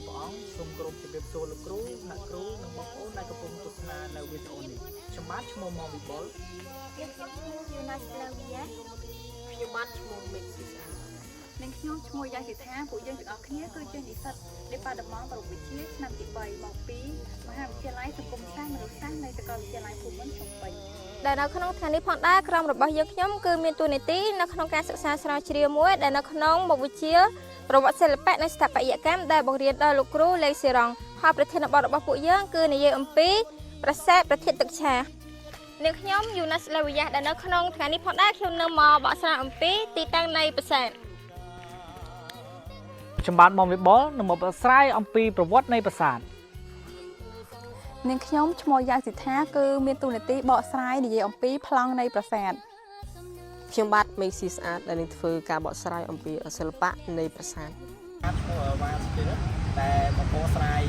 ព្រះអង្គសូមគោរពជម្រាបសួរលោកគ្រូអ្នកគ្រូនិងបងប្អូនដែលកំពុងទស្សនានៅវីដេអូនេះខ្ញុំបាទឈ្មោះម៉វិបុល ខ្ញុំឈ្មោះយូណាស់ឡាវីយ៉ា ខ្ញុំបាទឈ្មោះមេឃស៊ីសា និងខ្ញុំឈ្មោះយ៉ាសិដ្ឋាពួកយើងទាំងអស់គ្នាគឺជានិស្សិត Department ប្រវត្តិវិទ្យាឆ្នាំទី3មកពីមហាវិទ្យាល័យសង្គមសាស្ត្រមនុស្សសាស្ត្រនៃសាកលវិទ្យាល័យភូមិន្ទភ្នំពេញ។ ដែលនៅក្នុងថ្ងៃនេះផងដែរក្រុមរបស់យើងខ្ញុំគឺមានតួនាទីនៅក្នុងការសិក្សាស្រាវជ្រាវមួយដែលនៅក្នុងមុខវិជ្ជាប្រវត្តិសិល្បៈនិងស្ថាបត្យកម្មដែលបង្រៀនដោយលោកគ្រូលេងសេរ៉ង់ហើយប្រធានបទរបស់ពួកយើងគឺនិយាយអំពីប្រាសាទប្រធានទឹកឆានាងខ្ញុំយូណាស់ឡាវីយ៉ាដែលនៅក្នុងថ្ងៃនេះផងដែរខ្ញុំនឹងមកបកស្រាយអំពីទីតាំងនៃប្រាសាទ ខ្ញុំបាទម៉វិបុលនឹងមកបកស្រាយអំពីប្រវត្តិនៃប្រាសាទ នាងខ្ញុំឈ្មោះយ៉ាសិដ្ឋាគឺមានតួនាទីបកស្រាយនិយាយអំពីប្លង់នៃប្រាសាទ ខ្ញុំបាទមេឃស៊ីស្អាតដែលនឹងធ្វើការបកស្រាយអំពីសិល្បៈនៃប្រាសាទ បាទឈ្មោះវ៉ាសុជីរិតដែលមកបកស្រាយ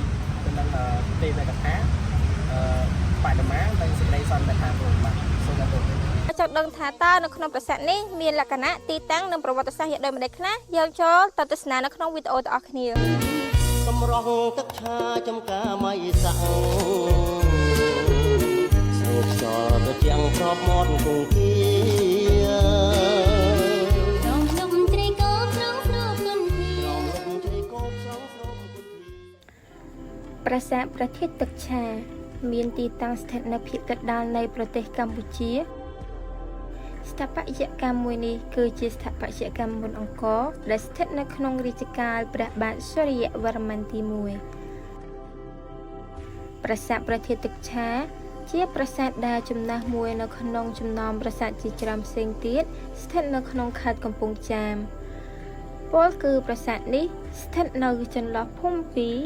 ទៅនឹងទេវកថាអឺបដិមានិងសេចក្តីសន្និដ្ឋានរួមបាទសូមអរគុណ ចង់ដឹងថាតើនៅក្នុងប្រាសាទនេះមានលក្ខណៈទីតាំងនិងប្រវត្តិសាស្ត្រយ៉ាងដូចម្តេចខ្លះយើងចូលទៅទស្សនានៅក្នុងវីដេអូទាំងអស់គ្នា សម្រស់ទឹកឆាចំការមៃសាក់ស្រូបខ្យល់ត្រជាំងប្របមាត់គង្គា រងលុបត្រីកោប្រងស្រូបគុនធា ក្រមលុកជ្រៃកោបស្រងស្រូបគុនធា ប្រាសាទប្រធានទឹកឆា មានទីតាំងស្ថិតនៅភាគកណ្ដាលនៃប្រទេសកម្ពុជា ស្ថាបត្យកម្មមួយនេះគឺជាស្ថាបត្យកម្មមុនអង្គរដែលស្ថិតនៅក្នុងរាជកាលព្រះបាទសូរ្យវរ្ម័នទី1ប្រាសាទប្រធានទឹកឆា ជាប្រាសាទដែលចំណាស់មួយនៅក្នុងចំណោមប្រាសាទជាច្រើនផ្សេងទៀតស្ថិតនៅក្នុងខេត្តកំពង់ចាមពលគឺប្រាសាទនេះស្ថិតនៅចន្លោះភូមិពីរ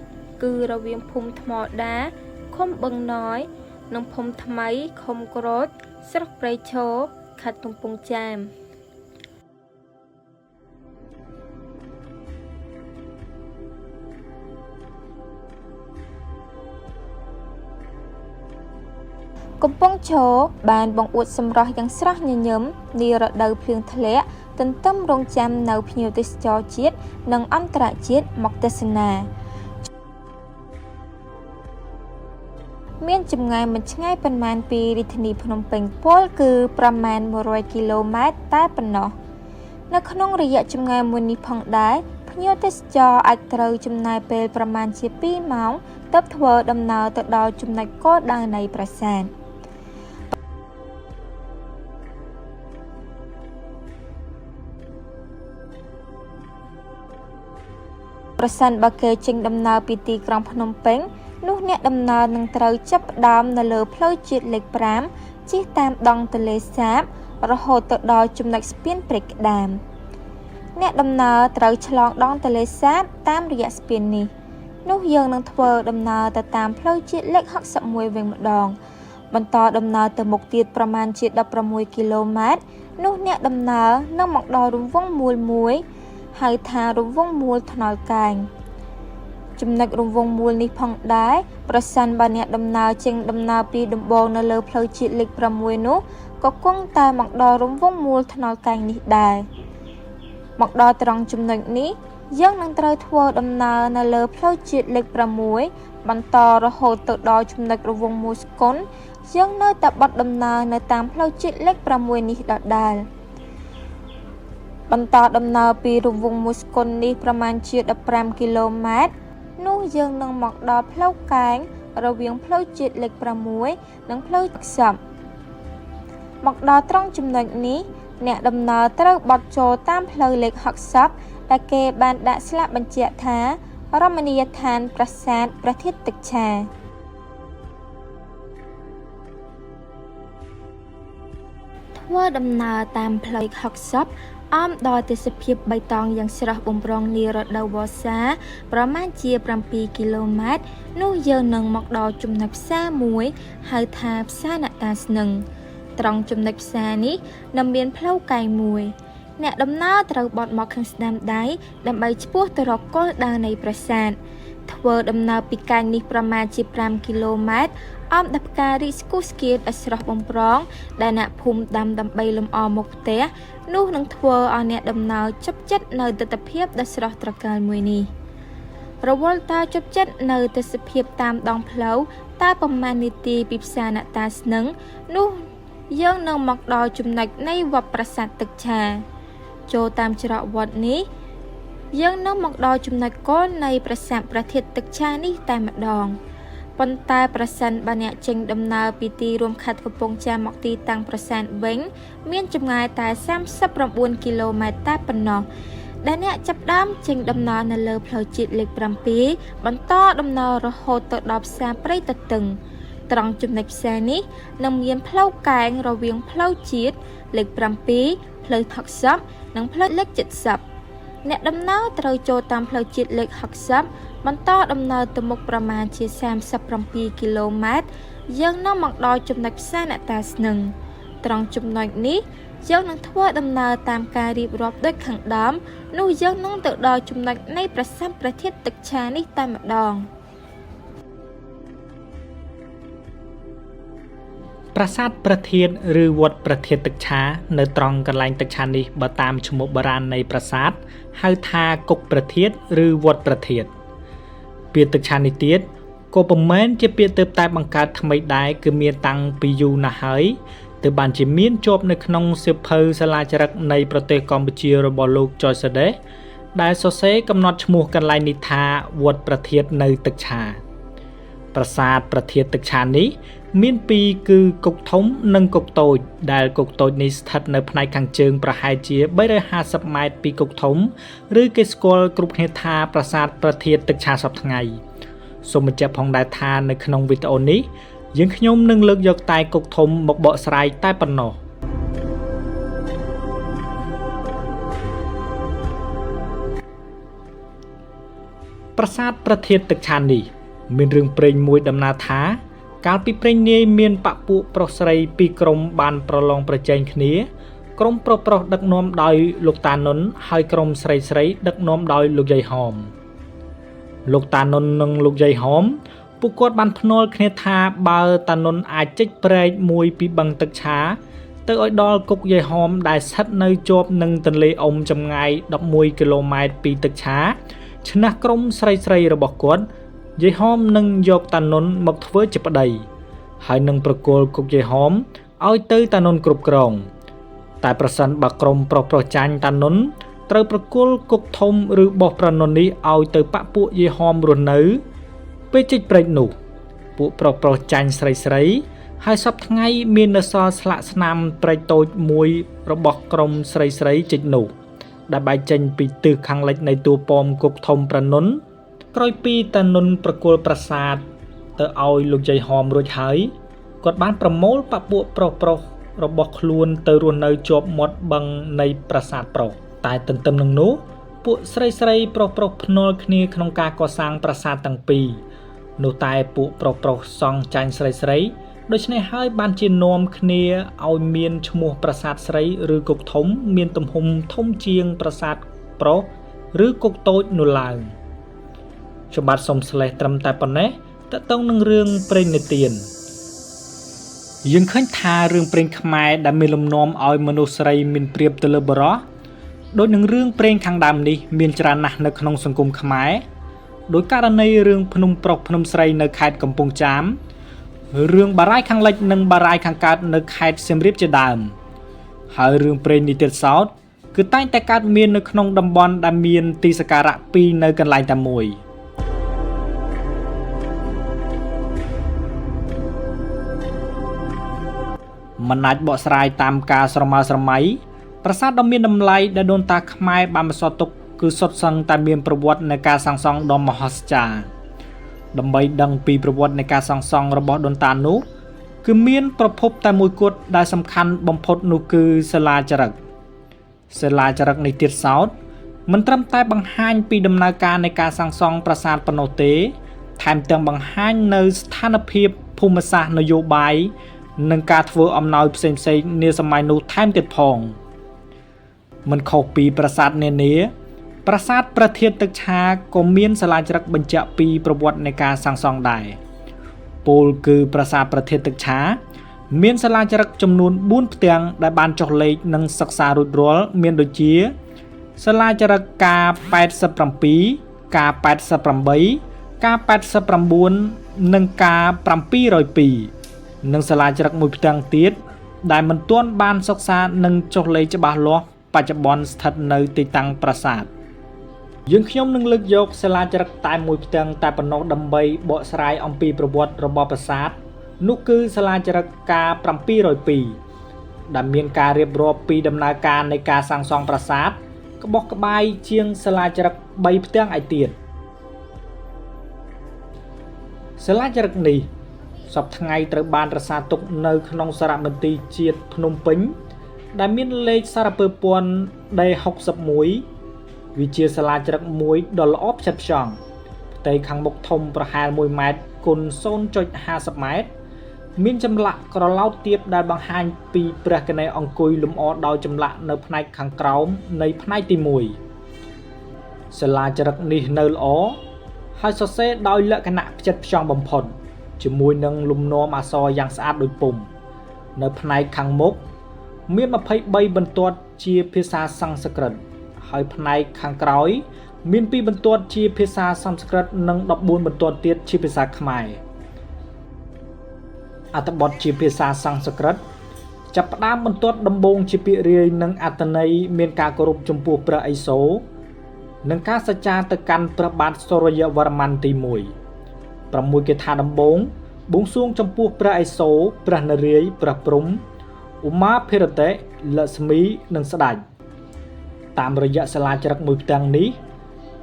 គឺរវាងភូមិថ្មដាឃុំបឹងណយនិងភូមិថ្មីឃុំក្រូចស្រុកព្រៃឈរខេត្តកំពង់ចាមកំពង់ឈរបានបង្អួតសម្រស់យ៉ាងស្រស់ញញឹមនារដូវភ្លៀងធ្លាក់ទន្ទឹមរង់ចាំនៅភ្ញៀវទេសចរជាតិនិងអន្តរជាតិមកទស្សនាមានចម្ងាយមិនឆ្ងាយប៉ុន្មានពីរាជធានីភ្នំពេញពលគឺប្រមាណ100គីឡូម៉ែត្រតែប៉ុណ្ណោះនៅក្នុងរយៈចម្ងាយមួយនេះផងដែរភ្ញៀវទេសចរអាចត្រូវចំណាយពេលប្រមាណជា2ម៉ោងទើបធ្វើដំណើរទៅដល់ចំណុចគោលដៅនៃប្រាសាទ ប្រសិនបើគេចេញដំណើរពីទីក្រុងភ្នំពេញនោះអ្នកដំណើរនឹងត្រូវចាប់ផ្ដើមនៅលើផ្លូវជាតិលេខ5ជិះតាមដងទន្លេសាបរហូតទៅដល់ចំណុចស្ពានព្រែកក្តាមអ្នកដំណើរត្រូវឆ្លងដងទន្លេសាបតាមរយៈស្ពាននេះនោះយើងនឹងធ្វើដំណើរទៅតាមផ្លូវជាតិលេខ61វិញម្ដងបន្តដំណើរទៅមុខទៀតប្រមាណជា16គីឡូម៉ែត្រនោះអ្នកដំណើរនឹងមកដល់រង្វង់មូលមួយហៅថារង្វង់មូលថ្នល់កែងចំណុចរង្វង់មូលនេះផងដែរប្រសិនបើអ្នកដំណើរចេញដំណើរពីដំបូងនៅលើផ្លូវជាតិលេខ6នោះក៏គង់តែមកដល់រង្វង់មូលថ្នល់កែងនេះដែរមកដល់ត្រង់ចំណុចនេះយើងនឹងត្រូវធ្វើដំណើរនៅលើផ្លូវជាតិលេខ6បន្តរហូតទៅដល់ចំណុចរង្វង់មូលស្គុនយើងនៅតែបត់ដំណើរនៅតាមផ្លូវជាតិលេខ6នេះដដែលបន្តដំណើរពីរង្វង់មូលស្គុននេះប្រមាណជា15គីឡូម៉ែត្រនោះយើងនឹងមកដល់ផ្លូវកែងរវាងផ្លូវជាតិលេខ6និងផ្លូវ60មកដល់ត្រង់ចំណុចនេះអ្នកដំណើរត្រូវបត់ចូលតាមផ្លូវលេខ60ដែលគេបានដាក់ស្លាកបញ្ជាក់ថារមណីយដ្ឋានប្រាសាទព្រះធាតុទឹកឆាធ្វើដំណើរតាមផ្លូវ60អមដោយទេសភាពបៃតងយ៉ាងស្រស់បំព្រងនារដូវវស្សាប្រមាណជា7គីឡូម៉ែត្រនោះយើងនឹងមកដល់ចំណុចផ្សារមួយហៅថាផ្សារអ្នកតាស្នឹងត្រង់ចំណុចផ្សារនេះនឹងមានផ្លូវកែងមួយអ្នកដំណើរត្រូវបត់មកខាងស្ដាំដៃដើម្បីឆ្ពោះទៅរកគោលដៅនៃប្រាសាទធ្វើដំណើរពីកែងនេះប្រមាណជា5គីឡូម៉ែត្រអមដោយផ្ការីកស្គុះស្គៀតឲ្យស្រស់បំព្រងដែលអ្នកភូមិដាំដើម្បីលម្អមុខផ្ទះនោះនឹងធ្វើឲ្យអ្នកដំណើរចាប់ចិត្តនៅទិដ្ឋភាពដ៏ស្រស់ត្រកាលមួយនេះ រវល់តើជប់ចិត្តនៅទេសភាពតាមដងផ្លូវតែប្រមាណនាទីពីផ្សារអ្នកតាស្នឹងនោះយើងនឹងមកដល់ចំណុចនៃវត្តប្រាសាទទឹកឆាចូលតាមច្រកវត្តនេះយើងនឹងមកដល់ចំណុចគោលនៃប្រាសាទព្រះធាតុទឹកឆានេះតែម្ដងប៉ុន្តែប្រសិនបើអ្នកចេញដំណើរពីទីរួមខេត្តកំពង់ចាមមកទីតាំងប្រាសាទវិញមានចម្ងាយតែ39គីឡូម៉ែត្រតែប៉ុណ្ណោះដែលអ្នកចាប់ដើមចេញដំណើរនៅលើផ្លូវជាតិលេខ7បន្តដំណើររហូតទៅដល់ផ្សារព្រៃទទឹងត្រង់ចំណុចផ្សារនេះនឹងមានផ្លូវកែងរវាងផ្លូវជាតិលេខ7ផ្លូវ60និងផ្លូវលេខ70អ្នកដំណើរត្រូវចូលតាមផ្លូវជាតិលេខ60បន្តដំណើរទៅមុខប្រមាណជា37គីឡូម៉ែត្រយើងនឹងមកដល់ចំណុចផ្សារអ្នកតាស្នឹងត្រង់ចំណុចនេះយើងនឹងធ្វើដំណើរតាមការរៀបរាប់ដូចខាងដើមនោះយើងនឹងទៅដល់ចំណុចនៃប្រាសាទព្រះធាតុទឹកឆានេះតែម្ដងប្រាសាទព្រះធាតុឬវត្តព្រះធាតុទឹកឆានៅត្រង់កន្លែងទឹកឆានេះបើតាមឈ្មោះបុរាណនៃប្រាសាទហៅថាគុកព្រះធាតុឬវត្តព្រះធាតុពាក្យទឹកឆានេះទៀតក៏ពុំមែនជាពាក្យទើបតែបង្កើតថ្មីដែរគឺមានតាំងពីយូរណាស់ហើយទើបបានជាមានជាប់នៅក្នុងសៀវភៅសិលាចារឹកនៃប្រទេសកម្ពុជារបស់លោកចយសដេសដែលសរសេរកំណត់ឈ្មោះកន្លែងនេះថាវត្តព្រះធាតុនៅទឹកឆាប្រាសាទព្រះធាតុទឹកឆានេះមានពីរគឺគុកធំនិងគុកតូចដែលគុកតូចនេះស្ថិតនៅផ្នែកខាងជើងប្រហែលជា350ម៉ែត្រពីគុកធំឬគេស្គាល់គ្រប់គ្នាថាប្រាសាទព្រះធាតុទឹកឆាសព្វថ្ងៃសូមបញ្ជាក់ផងដែរថានៅក្នុងវីដេអូនេះយើងខ្ញុំនឹងលើកយកតែគុកធំមកបកស្រាយតែប៉ុណ្ណោះប្រាសាទព្រះធាតុទឹកឆានេះមានរឿងព្រេងមួយដំណាលថាកាលពីព្រេងនាយមានបពុប្រុសស្រីពីរក្រុមបានប្រឡងប្រជែងគ្នាក្រុមប្រុសៗដឹកនាំដោយលោកតានុនហើយក្រុមស្រីៗដឹកនាំដោយលោកយាយហមលោកតានុននិងលោកយាយហមពួកគាត់បានភ្នាល់គ្នាថាបើតានុនអាចជីកព្រែកមួយពីបឹងទឹកឆាទៅឲ្យដល់គុកយាយហមដែលស្ថិតនៅជាប់នឹងទន្លេអ៊ំចម្ងាយ11គីឡូម៉ែត្រពីទឹកឆាឈ្នះក្រុមស្រីៗរបស់គាត់យាយហមនឹងយកតានុនមកធ្វើជាប្តីហើយនឹងប្រគល់គុកយាយហមឲ្យទៅតានុនគ្រប់គ្រងតែប្រសិនបើក្រុមប្រុសៗចាញ់តានុនត្រូវប្រគល់គុកធំឬបោះប្រនុននេះឲ្យទៅបពុយាយហមរស់នៅពេលជីកព្រែកនោះពួកប្រុសៗចាញ់ស្រីៗហើយសព្វថ្ងៃមាននៅសល់ស្លាកស្នាមព្រែកតូចមួយរបស់ក្រុមស្រីៗជីកនោះដែលបែកចេញពីទិសខាងលិចនៃតួប៉មគុកធំប្រនុនក្រោយពីតានុនប្រគល់ប្រាសាទទៅឲ្យលោកយាយហមរួចហើយគាត់បានប្រមូលបពុប្រុសៗរបស់ខ្លួនទៅរស់នៅជាប់មាត់បឹងនៃប្រាសាទប្រុសតែទន្ទឹមនឹងនោះពួកស្រីៗប្រុសៗភ្នាល់គ្នាក្នុងការកសាងប្រាសាទទាំងពីរនោះតែពួកប្រុសៗសង់ចាញ់ស្រីៗដូច្នេះហើយបានជានាំគ្នាឲ្យមានឈ្មោះប្រាសាទស្រីឬគុកធំមានទំហំធំជាងប្រាសាទប្រុសឬគុកតូចនោះឡើងខ្ញុំបាទសូមស្លេះត្រឹមតែប៉ុណ្ណេះតកតងនឹងរឿងព្រេងនិទានយើងឃើញថារឿងព្រេងខ្មែរដែលមានលំនាំឲ្យមនុស្សស្រីមានប្រៀបទៅលើបុរសដូចនឹងរឿងព្រេងខាងដើមនេះមានច្រើនណាស់នៅក្នុងសង្គមខ្មែរដោយករណីរឿងភ្នំប្រុសភ្នំស្រីនៅខេត្តកំពង់ចាមរឿងបារាយខាងលិចនិងបារាយខាងកើតនៅខេត្តសៀមរាបជាដើមហើយរឿងព្រេងនេះទៀតសោតគឺតែងតែកើតមាននៅក្នុងតំបន់ដែលមានទីសក្ការៈពីរនៅកន្លែងតែមួយមិនអាចបកស្រាយតាមការស្រមើស្រមៃប្រាសាទដ៏មានតម្លៃដែលដូនតាខ្មែរបានបន្សល់ទុកគឺសុទ្ធសឹងតែមានប្រវត្តិនៃការសាងសង់ដ៏មហស្ចារ្យដើម្បីដឹងពីប្រវត្តិនៃការសាងសង់របស់ដូនតានោះគឺមានប្រភពតែមួយគត់ដែលសំខាន់បំផុតនោះគឺសិលាចារឹកសិលាចារឹកនេះទៀតសោតមិនត្រឹមតែបង្ហាញពីដំណើរការនៃការសាងសង់ប្រាសាទប៉ុណ្ណោះទេថែមទាំងបង្ហាញនៅស្ថានភាពភូមិសាស្ត្រនយោបាយនិងការធ្វើអំណោយផ្សេងៗនាសម័យនោះថែមទៀតផងមិនខុសពីប្រាសាទនានាប្រាសាទព្រះធាតុទឹកឆាក៏មានសិលាចារឹកបញ្ជាក់ពីប្រវត្តិនៃការសាងសង់ដែរពោលគឺប្រាសាទព្រះធាតុទឹកឆាមានសិលាចារឹកចំនួន4ផ្ទាំងដែលបានចុះលេខនិងសិក្សារួចរាល់មានដូចជាសិលាចារឹកកា87 ការ88ការ89និងការ702និងសិលាចារឹកមួយផ្ទាំងទៀតដែលមិនទាន់បានសិក្សានិងចុះលេខច្បាស់លាស់បច្ចុប្បន្នស្ថិតនៅទីតាំងប្រាសាទយើងខ្ញុំនឹងលើកយកសិលាចារឹកតែមួយផ្ទាំងតែប៉ុណ្ណោះដើម្បីបកស្រាយអំពីប្រវត្តិរបស់ប្រាសាទនោះគឺសិលាចារឹកការ702ដែលមានការរៀបរាប់ពីដំណើរការនៃការសាងសង់ប្រាសាទក្បោះក្បាយជាងសិលាចារឹក3ផ្ទាំងឯទៀតសិលាចារឹកនេះសព្វថ្ងៃត្រូវបានរក្សាទុកនៅក្នុងសារមន្ទីរជាតិភ្នំពេញដែលមានលេខសារពើព័ន្ធ D61 វាជាសិលាចារឹកមួយដ៏ល្អផ្ចិតផ្ចង់ផ្ទៃខាងមុខធំប្រហែល1ម៉ែត្រគុណ0.50ម៉ែត្រមានចម្លាក់ក្រឡោតទៀបដែលបង្ហាញពីព្រះគណេអង្គុយលម្អដោយចម្លាក់នៅផ្នែកខាងក្រោមនៃផ្នែកទី1សិលាចារឹកនេះនៅល្អហើយសរសេរដោយលក្ខណៈផ្ចិតផ្ចង់បំផុតជាមួយនឹងលំនាំអក្សរយ៉ាងស្អាតដូចពុំនៅផ្នែកខាងមុខមាន23បន្ទាត់ជាភាសាសំស្ក្រឹតហើយផ្នែកខាងក្រោយមាន2បន្ទាត់ជាភាសាសំស្ក្រឹតនិង14បន្ទាត់ទៀតជាភាសាខ្មែរអត្ថបទជាភាសាសំស្ក្រឹតចាប់ផ្ដើមបន្ទាត់ដំបូងជាពាក្យរាយនិងអត្ថន័យមានការគោរពចំពោះព្រះឥសូរនិងការសច្ចាទៅកាន់ព្រះបាទសូរ្យវរ្ម័នទី1 6គាថាដំបូងបួងសួងចំពោះព្រះឥសូរព្រះនរាយណ៍ព្រះព្រហ្មឧមាភិរតិលក្ស្មីនិងស្ដេចតាមរយៈសិលាចារឹកមួយផ្ទាំងនេះ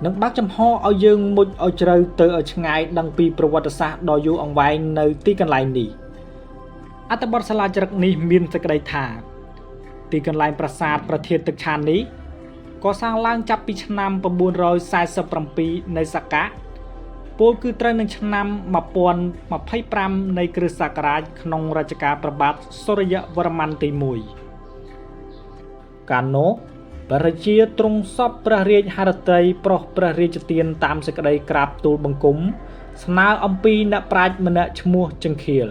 នឹងបើកចំហឲ្យយើងមុជឲ្យជ្រៅទៅឲ្យឆ្ងាយដឹងពីប្រវត្តិសាស្ត្រដ៏យូរអង្វែងនៅទីកន្លែងនេះអត្ថបទសិលាចារឹកនេះមានសេចក្តីថាទីកន្លែងប្រាសាទព្រះធាតុទឹកឆាននេះកសាងឡើងចាប់ពីឆ្នាំ947នៃសកៈពលគឺត្រូវនឹងឆ្នាំ1025នៃគ្រិស្តសករាជក្នុងរជ្ជកាលព្រះបាទសូរ្យវរ្ម័នទី1កាលនោះព្រះរាជាទ្រង់សពព្រះរាជហឫទ័យប្រោះព្រះរាជទានតាមសេចក្តីក្រាបទូលបង្គំស្នើអំពីអ្នកប្រាជ្ញម្នាក់ឈ្មោះចង្ខៀល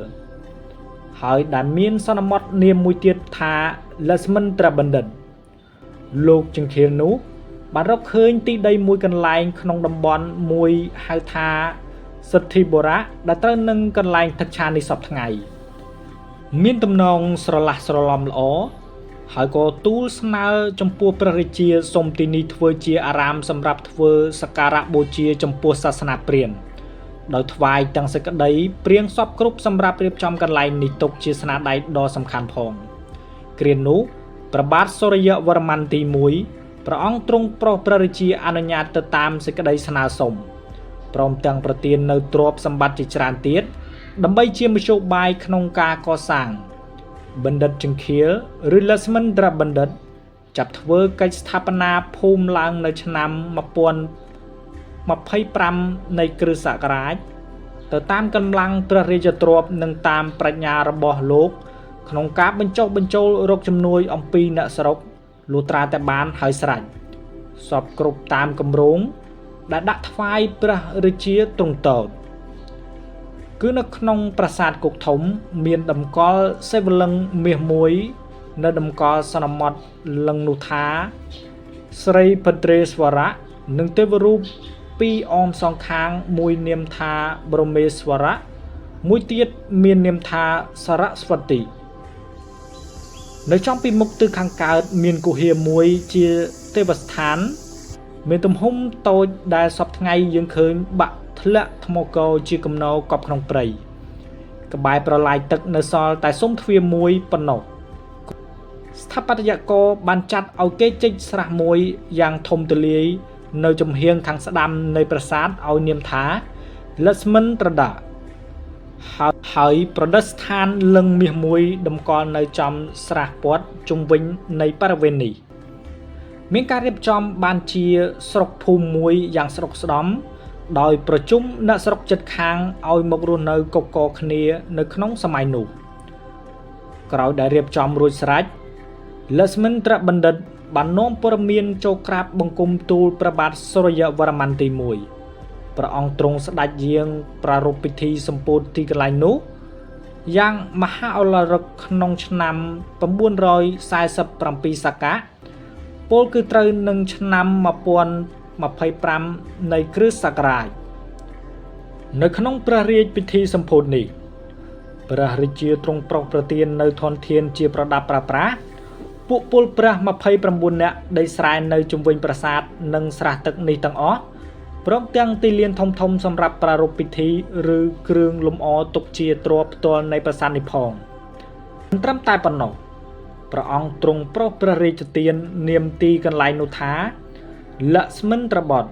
ហើយដែលមានសន្មតនាមមួយទៀតថាលក្ស្មិន្ទ្របណ្ឌិតលោកចង្ខៀលនោះបានរកឃើញទីដីមួយកន្លែងក្នុងតំបន់មួយហៅថាសិទ្ធិបុរៈដែលត្រូវនឹងកន្លែងទឹកឆានេះសព្វថ្ងៃមានទំនងស្រឡះស្រឡំល្អហើយក៏ទូលស្នើចំពោះព្រះរាជាសុំទីនេះធ្វើជាអារាមសម្រាប់ធ្វើសក្ការៈបូជាចំពោះសាសនាព្រាហ្មណ៍ដោយថ្វាយទាំងសេចក្តីព្រៀងសពគ្រប់សម្រាប់រៀបចំកន្លែងនេះទុកជាស្នាដៃដ៏សំខាន់ផងគ្រានោះព្រះបាទសូរ្យវរ្ម័នទី1ព្រះអង្គទ្រង់ប្រោសព្រះរាជាអនុញ្ញាតទៅតាមសេចក្តីស្នើសុំព្រមទាំងប្រទាននៅទ្រព្យសម្បត្តិជាច្រើនទៀតដើម្បីជាមធ្យោបាយក្នុងការកសាងបណ្ឌិតចង្ខៀលឬលក្ស្មិន្ទ្របណ្ឌិតចាប់ធ្វើកិច្ចស្ថាបនាភូមិឡើងនៅឆ្នាំ1025នៃគ្រិស្តសករាជទៅតាមកម្លាំងព្រះរាជទ្រព្យនិងតាមប្រាជ្ញារបស់លោកក្នុងការបញ្ចុះបញ្ចូលរកជំនួយអំពីអ្នកស្រុកលុះត្រាតែបានហើយស្រេចសពគ្រប់តាមគម្រោងដែលដាក់ថ្វាយព្រះរាជាទ្រង់តូចគឺនៅក្នុងប្រាសាទគុកធំមានតម្កល់សិវលិង្គមាសមួយនៅតម្កល់សន្មតលិង្គនោះថាស្រីភទ្រេស្វរៈនិងទេវរូបពីរអមសងខាងមួយនាមថាប្រមេស្វរៈមួយទៀតមាននាមថាសារស្វតិនៅចំពីមុខទិសខាងកើតមានគុហាមួយជាទេវស្ថានមានទំហំតូចដែលសព្វថ្ងៃយើងឃើញបាក់ធ្លាក់ថ្មកជាគំនរកប់ក្នុងព្រៃក្បែរប្រឡាយទឹកនៅសល់តែស៊ុមទ្វារមួយប៉ុណ្ណោះស្ថាបត្យករបានចាត់ឲ្យគេជីកស្រះមួយយ៉ាងធំទូលាយនៅចំហៀងខាងស្ដាំនៃប្រាសាទឲ្យនាមថាលក្ស្មិន្ទ្រដាហើយប្រឌិតស្ថានលិង្គមាសមួយតម្កល់នៅចំស្រះព័ទ្ធជុំវិញនៃបរិវេណនេះមានការរៀបចំបានជាស្រុកភូមិមួយយ៉ាងស្រុកស្ដំដោយប្រជុំអ្នកស្រុកជិតខាងឲ្យមករស់នៅកកកគ្នានៅក្នុងសម័យនោះក្រោយដែលរៀបចំរួចស្រេចលក្ស្មិន្ទ្របណ្ឌិតបាននាំព័ត៌មានចូលក្រាបបង្គំទូលព្រះបាទសូរ្យវរ្ម័នទី1ព្រះអង្គទ្រង់ស្ដេចយាងប្រារព្ធពិធីសម្ពោធទីកន្លែងនោះយ៉ាងមហាឱឡារិកក្នុងឆ្នាំ947សកៈពលគឺត្រូវនឹងឆ្នាំ 25នៃគ្រិស្តសករាជនៅក្នុងព្រះរាជពិធីសម្ពោធនេះព្រះរាជាទ្រង់ប្រោសប្រទាននៅធនធានជាប្រដាប់ប្រើប្រាស់ពួកពលព្រះ29នាក់ដីស្រែនៅជុំវិញប្រាសាទនិងស្រះទឹកនេះទាំងអស់ព្រមទាំងទីលានធំៗសម្រាប់ប្រារព្ធពិធីឬគ្រឿងលម្អទុកជាទ្រព្យផ្ទាល់នៃប្រាសាទនេះផងមិនត្រឹមតែប៉ុណ្ណោះព្រះអង្គទ្រង់ប្រោសព្រះរាជទាននាមទីកន្លែងនោះថាលក្ស្មិន្ទ្របទ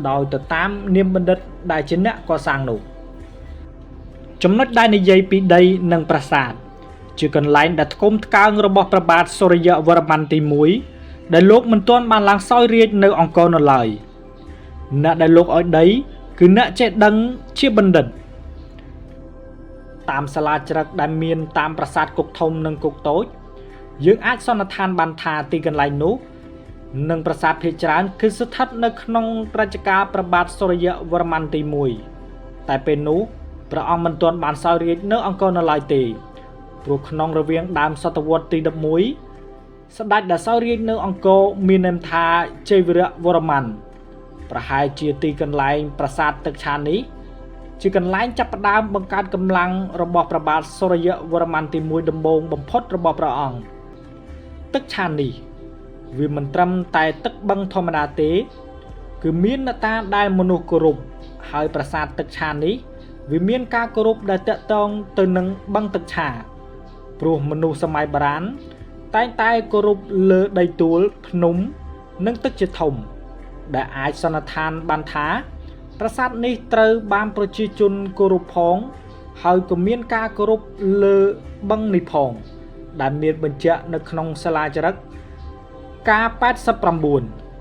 ដោយទៅតាមនាមបណ្ឌិតដែលជាអ្នកកសាងនោះចំណុចដែលនិយាយពីដីនិងប្រាសាទជាកន្លែងដែលថ្កុំថ្កើងរបស់ព្រះបាទសូរ្យវរ្ម័នទី1ដែលលោកមិនទាន់បានឡើងសោយរាជ្យនៅអង្គរនៅឡើយអ្នកដែលលោកឲ្យដីគឺអ្នកចេះដឹងជាបណ្ឌិតតាមសាលាច្រឹកដែលមានតាមប្រាសាទគុកធំនិងគុកតូចយើងអាចសន្និដ្ឋានបានថាទីកន្លែងនោះនិងប្រាសាទភាគច្រើនគឺស្ថិតនៅក្នុងរជ្ជកាលព្រះបាទសូរ្យវរ្ម័នទី1តែពេលនោះព្រះអង្គមិនទាន់បានសោយរាជ្យនៅអង្គរនៅឡើយទេព្រោះក្នុងរវាងដើមសតវត្សទី11ស្ដេចដែលសោយរាជ្យនៅអង្គរមាននាមថាជ័យវីរៈវរ្ម័នប្រហែលជាទីកន្លែងប្រាសាទទឹកឆាននេះជាកន្លែងចាប់ផ្ដើមបង្កើតកម្លាំងរបស់ព្រះបាទសូរ្យវរ្ម័នទី1ដំបូងបំផុតរបស់ព្រះអង្គទឹកឆាននេះវាមិនត្រឹមតែទឹកបឹងធម្មតាទេគឺមានអ្នកតាដែលមនុស្សគោរពហើយប្រាសាទទឹកឆាននេះវាមានការគោរពដែលតាក់ទងទៅនឹងបឹងទឹកឆាព្រោះមនុស្សសម័យបុរាណតែងតែគោរពលើដីទួលភ្នំនិងទឹកជាធំដែលអាចសន្និដ្ឋានបានថាប្រាសាទនេះត្រូវបានប្រជាជនគោរពផងហើយក៏មានការគោរពលើបឹងនេះផងដែលមានបញ្ជាក់នៅក្នុងសិលាចារឹកកា89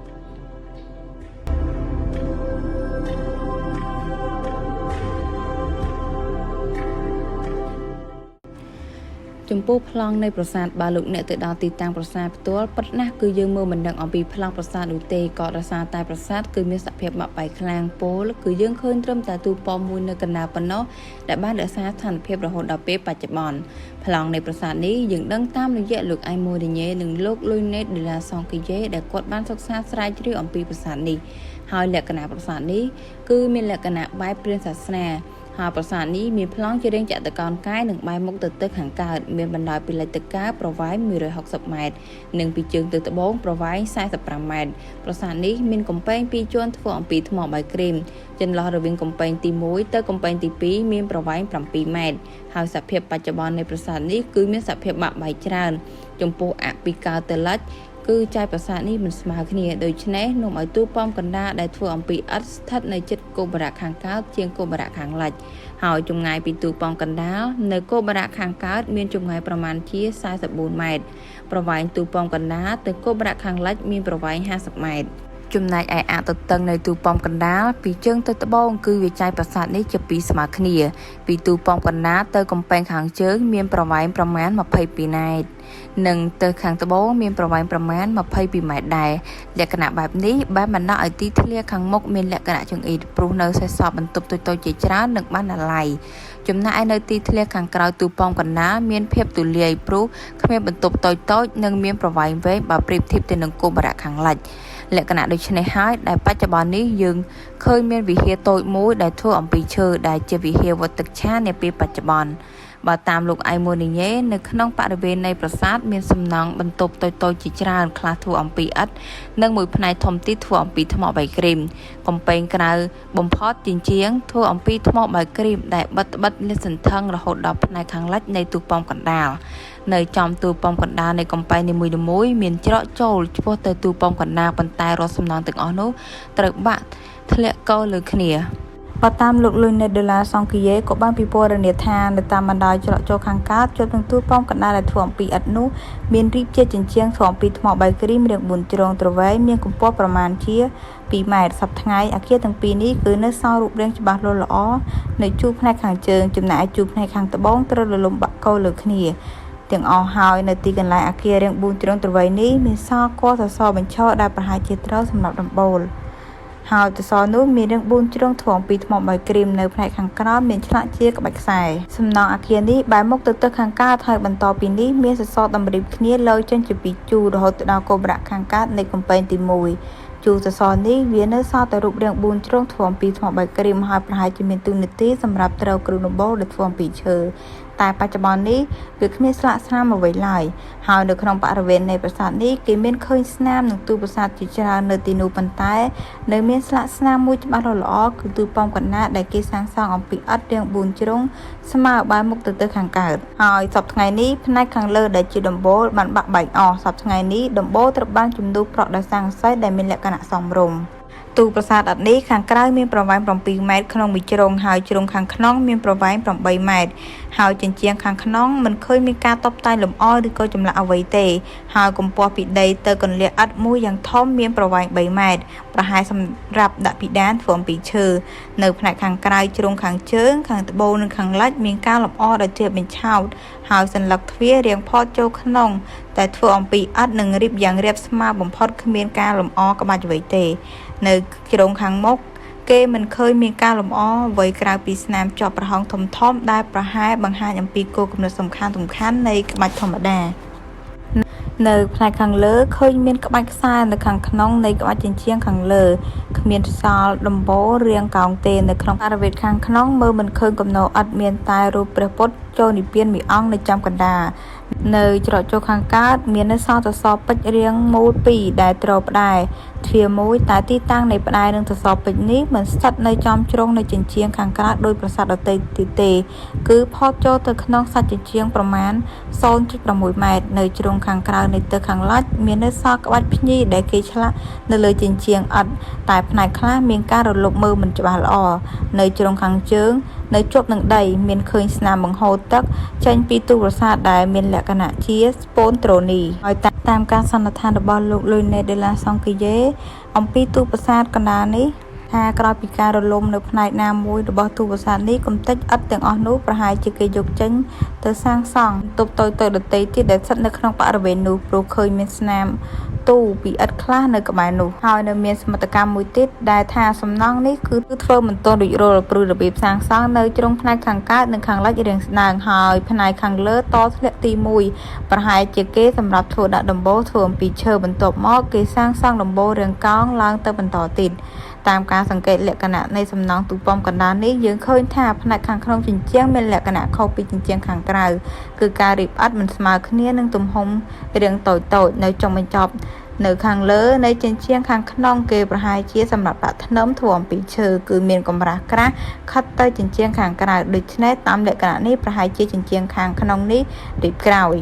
ចំពោះប្លង់នៃប្រាសាទបើលោកអ្នកទៅដល់ទីតាំងប្រាសាទផ្ទាល់ពិតណាស់គឺយើងមើលមិនដឹងអំពីប្លង់ប្រាសាទនោះទេក៏ដោយសារតែប្រាសាទគឺមានសភាពបាក់បែកខ្លាំងពោលគឺយើងឃើញត្រឹមតែទូប៉មមួយនៅកណ្ដាលប៉ុណ្ណោះដែលបានរក្សាស្ថានភាពរហូតដល់ពេលបច្ចុប្បន្នប្លង់នៃប្រាសាទនេះយើងដឹងតាមរយៈលោកអៃម៉ូរីញ៉េនិងលោកលុយណេតដេឡាសង់គីយេដែលគាត់បានសិក្សាស្រាវជ្រាវអំពីប្រាសាទនេះហើយលក្ខណៈប្រាសាទនេះគឺមានលក្ខណៈបែបព្រាហ្មណ៍សាសនាហើយប្រាសាទនេះមានប្លង់ជារាងចតុកោណកែងនិងបែរមុខទៅទិសខាងកើតមានបណ្ដោយពីលិចទៅកើតប្រវែង160ម៉ែត្រនិងពីជើងទៅត្បូងប្រវែង45ម៉ែត្រប្រាសាទនេះមានកំពែងពីរជាន់ធ្វើអំពីថ្មបាយក្រីមចន្លោះរវាងកំពែងទី1ទៅកំពែងទី2មានប្រវែង7ម៉ែត្រហើយសភាពបច្ចុប្បន្ននៃប្រាសាទនេះគឺមានសភាពបាក់បែកច្រើនចំពោះអពីកើតទៅលិចគឺចែកប្រាសាទនេះមិនស្មើគ្នាដូច្នេះនាំឲ្យទូប៉មកណ្ដាលដែលធ្វើអំពីឥដ្ឋស្ថិតនៅជិតគោបរៈខាងកើតជាងគោបរៈខាងលិចហើយចម្ងាយពីទូប៉មកណ្ដាលនៅគោបរៈខាងកើតមានចម្ងាយប្រមាណជា44ម៉ែត្រប្រវែងទូប៉មកណ្ដាលទៅគោបរៈខាងលិចមានប្រវែង50ម៉ែត្រចំណែកឯអទទឹងនៃទូប៉មកណ្ដាលពីជើងទៅត្បូងគឺវាចែកប្រាសាទនេះជាពីរស្មើគ្នាពីទូប៉មកណ្ដាលទៅកំពែងខាងជើងមានប្រវែងប្រមាណ22ម៉ែត្រនិងទៅខាងត្បូងមានប្រវែងប្រមាណ22ម៉ែត្រដែរលក្ខណៈបែបនេះបានបណ្ដាលឲ្យទីធ្លាខាងមុខមានលក្ខណៈចង្អៀតព្រោះនៅសេសសល់បន្ទប់តូចៗជាច្រើននិងបណ្ណាល័យចំណែកឯនៅទីធ្លាខាងក្រោយទូប៉មកណ្ដាលមានភាពទូលាយព្រោះគ្មានបន្ទប់តូចៗនិងមានប្រវែងវែងបើប្រៀបធៀបទៅនឹងគោបរៈខាងលិចលក្ខណៈដូចនេះហើយដែលបច្ចុប្បន្ននេះយើងឃើញមានវិហារតូចមួយដែលធ្វើអំពីឈើដែលជាវិហារវត្តទឹកឆានាពេលបច្ចុប្បន្នបើតាមលោកអៃម៉ូនីញ៉េនៅក្នុងបរិវេណនៃប្រាសាទមានសំណង់បន្ទប់តូចៗជាច្រើនខ្លះធ្វើអំពីឥដ្ឋនិងមួយផ្នែកធំទៀតធ្វើអំពីថ្មបាយក្រីមកំពែងក្រៅបំផុតជាជាងធ្វើអំពីថ្មបាយក្រីមដែលបិទត្បិតលាតសន្ធឹងរហូតដល់ផ្នែកខាងលិចនៃទូប៉មកណ្ដាលនៅចំទូប៉មកណ្ដាលនៃកំពែងនីមួយៗមានច្រកចូលឆ្ពោះទៅទូប៉មកណ្ដាលប៉ុន្តែរាល់សំណង់ទាំងអស់នោះត្រូវបាក់ធ្លាក់កលើគ្នា បើតាមលោកលុយណេតដុល្លារសង់គីយេក៏បានពិពណ៌នាថានៅតាមបណ្ដោយច្រកចូលខាងកើតជាប់នឹងទូប៉មកណ្ដាលដែលធ្វើអំពីឥដ្ឋនោះមានរៀបជាជញ្ជាំងធ្វើអំពីថ្មបាយក្រីមរាង4ជ្រុងទ្រវែងមានកម្ពស់ប្រមាណជា2ម៉ែត្រសប្តាហ៍ថ្ងៃអគារទាំងពីរនេះគឺនៅសល់រូបរាងច្បាស់លាស់ល្អនៅជួរផ្នែកខាងជើងចំណែកឯជួរផ្នែកខាងត្បូងត្រូវរលំបាក់កោលើគ្នាទាំងអស់ហើយនៅទីកន្លែងអគាររាង4ជ្រុងទ្រវែងនេះមានសល់គល់សសរបញ្ឈរដែលប្រហែលជាត្រូវសម្រាប់ដំបូលហើយសសរនោះមានរាង4ជ្រុងធ្វើអំពីថ្មបាយក្រីមនៅផ្នែកខាងក្រោមមានឆ្លាក់ជាក្បាច់ខ្សែសំណង់អគារនេះបែរមុខទៅទិសខាងកើតហើយបន្តពីនេះមានសសរតម្រៀបគ្នាលើចេញជាពីរជួររហូតទៅដល់គោបរៈខាងកើតនៃកំពែងទី1 ជួរសសរនេះវានៅសល់តែរូបរាង4ជ្រុងធ្វើអំពីថ្មបាយក្រៀមហើយប្រហែលជាមានតួនាទីសម្រាប់ត្រូវគ្រឿងដំបូលដែលធ្វើអំពីឈើតែបច្ចុប្បន្ននេះវាគ្មានស្លាកស្នាមអ្វីឡើយហើយនៅក្នុងបរិវេណនៃប្រាសាទនេះគេមានឃើញស្នាមនិងទូប្រាសាទជាច្រើននៅទីនោះប៉ុន្តែនៅមានស្លាកស្នាមមួយច្បាស់លាស់ល្អគឺទូប៉មកណ្ដាលដែលគេសាងសង់អំពីឥដ្ឋរាង4ជ្រុងស្មើបែរមុខទៅទិសខាងកើតហើយសប្តាហ៍ថ្ងៃនេះផ្នែកខាងលើដែលជាដំបូលបានបាក់បែកអស់សប្តាហ៍ថ្ងៃនេះដំបូលត្រូវបានជំនួសប្រក់ដោយស័ង្កសីដែលមានលក្ខណៈសមរម្យទូប្រាសាទឥដ្ឋនេះខាងក្រៅមានប្រវែង7ម៉ែត្រក្នុងមួយជ្រុងហើយជ្រុងខាងក្នុងមានប្រវែង8ម៉ែត្រហើយជញ្ជាំងខាងក្នុងមិនឃើញមានការតុបតែងលម្អឬក៏ចម្លាក់អ្វីទេហើយកម្ពស់ពីដីទៅកន្លះឥដ្ឋមួយយ៉ាងធំមានប្រវែង3ម៉ែត្រប្រហែលសម្រាប់ដាក់ពិដានធ្វើអំពីឈើនៅផ្នែកខាងក្រៅជ្រុងខាងជើងខាងត្បូងនិងខាងលិចមានការលម្អដោយទ្វារបញ្ឆោតហើយសន្លឹកទ្វាររាងផតចូលក្នុងតែធ្វើអំពីឥដ្ឋនិងរៀបយ៉ាងរាបស្មើបំផុតគ្មានការលម្អក្បាច់អ្វីទេនៅជ្រុងខាងមុខគេមិនឃើញមានការលម្អអ្វីក្រៅពីស្នាមជាប់ប្រហោងធំៗដែលប្រហែលបង្ហាញអំពីគោលគំនិតសំខាន់ៗនៃក្បាច់ធម្មតានៅផ្នែកខាងលើឃើញមានក្បាច់ខ្សែនៅខាងក្នុងនៃក្បាច់ជញ្ជាំងខាងលើគ្មានសល់ដំបូលរាងកោងទេនៅក្នុងបរិវេណខាងក្នុងមើលមិនឃើញគំនរឥដ្ឋមានតែរូបព្រះពុទ្ធចូលនិព្វានមួយអង្គនៅចំកណ្ដាលនៅច្រកចូលខាងកើតមាននៅសល់សសរពេជ្ររាងមូល2ដែលទ្រផ្ដែទ្វារមួយតែទីតាំងនៃផ្ដែនិងសសរពេជ្រនេះមិនស្ថិតនៅចំជ្រុងនៃជញ្ជាំងខាងក្រៅដោយប្រាសាទដទៃទៀតទេគឺផតចូលទៅក្នុងសាច់ជញ្ជាំងប្រមាណ 0.6 ម៉ែត្រនៅជ្រុងខាងក្រៅនៃទិសខាងលិចមាននៅសល់ក្បាច់ភ្ញីដែលគេឆ្លាក់នៅលើជញ្ជាំងឥដ្ឋតែផ្នែកខ្លះមានការរលុបមើលមិនច្បាស់ល្អនៅជ្រុងខាងជើងនៅជាប់នឹងដីមានឃើញស្នាមបង្ហូរទឹកចេញពីទូប្រាសាទដែលមានលក្ខណៈជាស្ពូនត្រូនីហើយតាមការសន្និដ្ឋានរបស់លោកលុយណេដេឡាសង់គីយេអំពីទូប្រាសាទកណ្ដាលនេះថាក្រោយពីការរលំនៅផ្នែកណាមួយរបស់ទូប្រាសាទនេះកំទេចឥដ្ឋទាំងអស់នោះប្រហែលជាគេយកចេញទៅសាងសង់បន្ទប់តូចៗដទៃទៀតដែលស្ថិតនៅក្នុងបរិវេណនោះព្រោះឃើញមានស្នាមទូពីឥដ្ឋខ្លះនៅក្បែរនោះហើយនៅមានសមិទ្ធកម្មមួយទៀតដែលថាសំណង់នេះគឺធ្វើមិនទាន់រួចរាល់ព្រោះរបៀបសាងសង់នៅជ្រុងផ្នែកខាងកើតនិងខាងលិចរាងស្ដើងហើយផ្នែកខាងលើតធ្លាក់ទី1ប្រហែលជាគេសម្រាប់ធ្វើដាក់ដំបូលធ្វើអំពីឈើបន្ទាប់មកគេសាងសង់ដំបូលរាងកោងឡើងទៅបន្តទៀតតាមការសង្កេតលក្ខណៈនៃសំណង់ទូប៉មកណ្ដាលនេះយើងឃើញថាផ្នែកខាងក្នុងជញ្ជាំងមានលក្ខណៈខុសពីជញ្ជាំងខាងក្រៅគឺការរៀបឥដ្ឋមិនស្មើគ្នានិងទំហំរាងតូចៗនៅចុងបញ្ចប់នៅខាងលើនៃជញ្ជាំងខាងក្នុងគេប្រហែលជាសម្រាប់ដាក់ធ្នឹមធ្វើអំពីឈើគឺមានកម្រាស់ក្រាស់ខិតទៅជញ្ជាំងខាងក្រៅដូច្នេះតាមលក្ខណៈនេះប្រហែលជាជញ្ជាំងខាងក្នុងនេះរៀបក្រោយ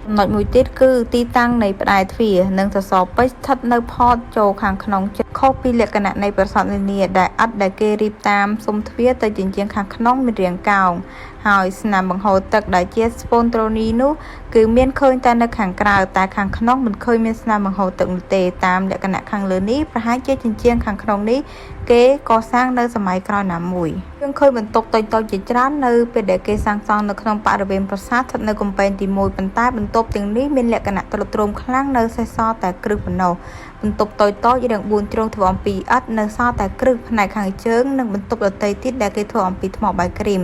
ចំណុចមួយទៀតគឺទីតាំងនៃផ្ដែទ្វារនិងសសរពេជ្រស្ថិតនៅផតចូលខាងក្នុងខុសពីលក្ខណៈនៃប្រាសាទនានាដែលឥដ្ឋដែលគេរៀបតាមស៊ុមទ្វារទៅជញ្ជាំងខាងក្នុងមានរាងកោងហើយស្នាមបង្ហូរទឹកដែលជាស្ពូនត្រូនីនោះគឺមានឃើញតែនៅខាងក្រៅតែខាងក្នុងមិនឃើញមានស្នាមបង្ហូរទឹកនោះទេតាមលក្ខណៈខាងលើនេះប្រហែលជាជញ្ជាំងខាងក្នុងនេះគេកសាងនៅសម័យក្រោយណាមួយយើងឃើញបន្ទប់តូចៗជាច្រើននៅពេលដែលគេសាងសង់នៅក្នុងបរិវេណប្រាសាទស្ថិតនៅកំពែងទី1ប៉ុន្តែបន្ទប់ទាំងនេះមានលក្ខណៈទ្រុឌទ្រោមខ្លាំងនៅសេសសល់តែគ្រឹះប៉ុណ្ណោះបន្ទប់តូចៗរាង4ជ្រុងធ្វើអំពីឥដ្ឋនៅសល់តែគ្រឹះផ្នែកខាងជើងនិងបន្ទប់ដទៃទៀតដែលគេធ្វើអំពីថ្មបាយក្រៀម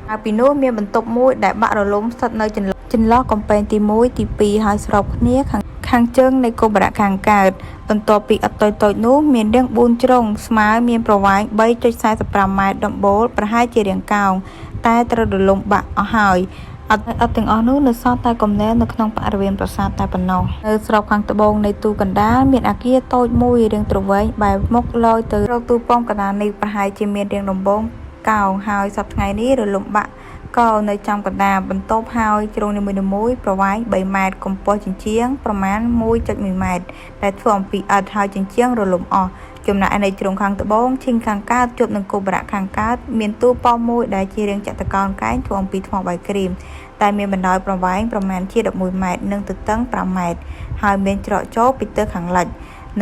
ហើយពីនោះមានបន្ទប់មួយដែលបាក់រលំស្ថិតនៅចន្លោះកំពែងទី1ទី2ហើយស្របគ្នាខាងជើងនៃកុបរៈខាងកើតបន្ទាប់ពីឥដ្ឋតូចៗនោះមានរាង4ជ្រុងស្មើមានប្រវែង 3.45 ម៉ែត្រដំបូលប្រហែលជារាងកោងតែត្រូវរលំបាក់អស់ហើយឥដ្ឋទាំងអស់នោះនៅសល់តែគំនរនៅក្នុងបរិវេណប្រាសាទតែប៉ុណ្ណោះនៅស្របខាងត្បូងនៃទូកណ្ដាលមានអគារតូចមួយរាងទ្រវែងបែរមុខលយទៅរកទូប៉មកណ្ដាលនេះប្រហែលជាមានរាងដំបងកោងហើយសប្តាហ៍ថ្ងៃនេះរលំបាក់ក៏នៅចំកណ្ដាលបន្ទប់ហើយជ្រុងនីមួយៗប្រវែង3ម៉ែត្រកម្ពស់ជញ្ជាំងប្រមាណ 1.1 ម៉ែត្រដែលធ្វើអំពីឥដ្ឋហើយជញ្ជាំងរលំអស់ចំណែកនៅជ្រុងខាងត្បូងឈីងខាងកើតជាប់នឹងកុបរៈខាងកើតមានទូប៉មួយដែលជារាងចតុកោណកែងធ្វើអំពីថ្មបាយក្រៀមតែមានបណ្ដោយប្រវែងប្រមាណជា11ម៉ែត្រនិងទទឹង5ម៉ែត្រហើយមានច្រកចូលពីទិសខាងលិច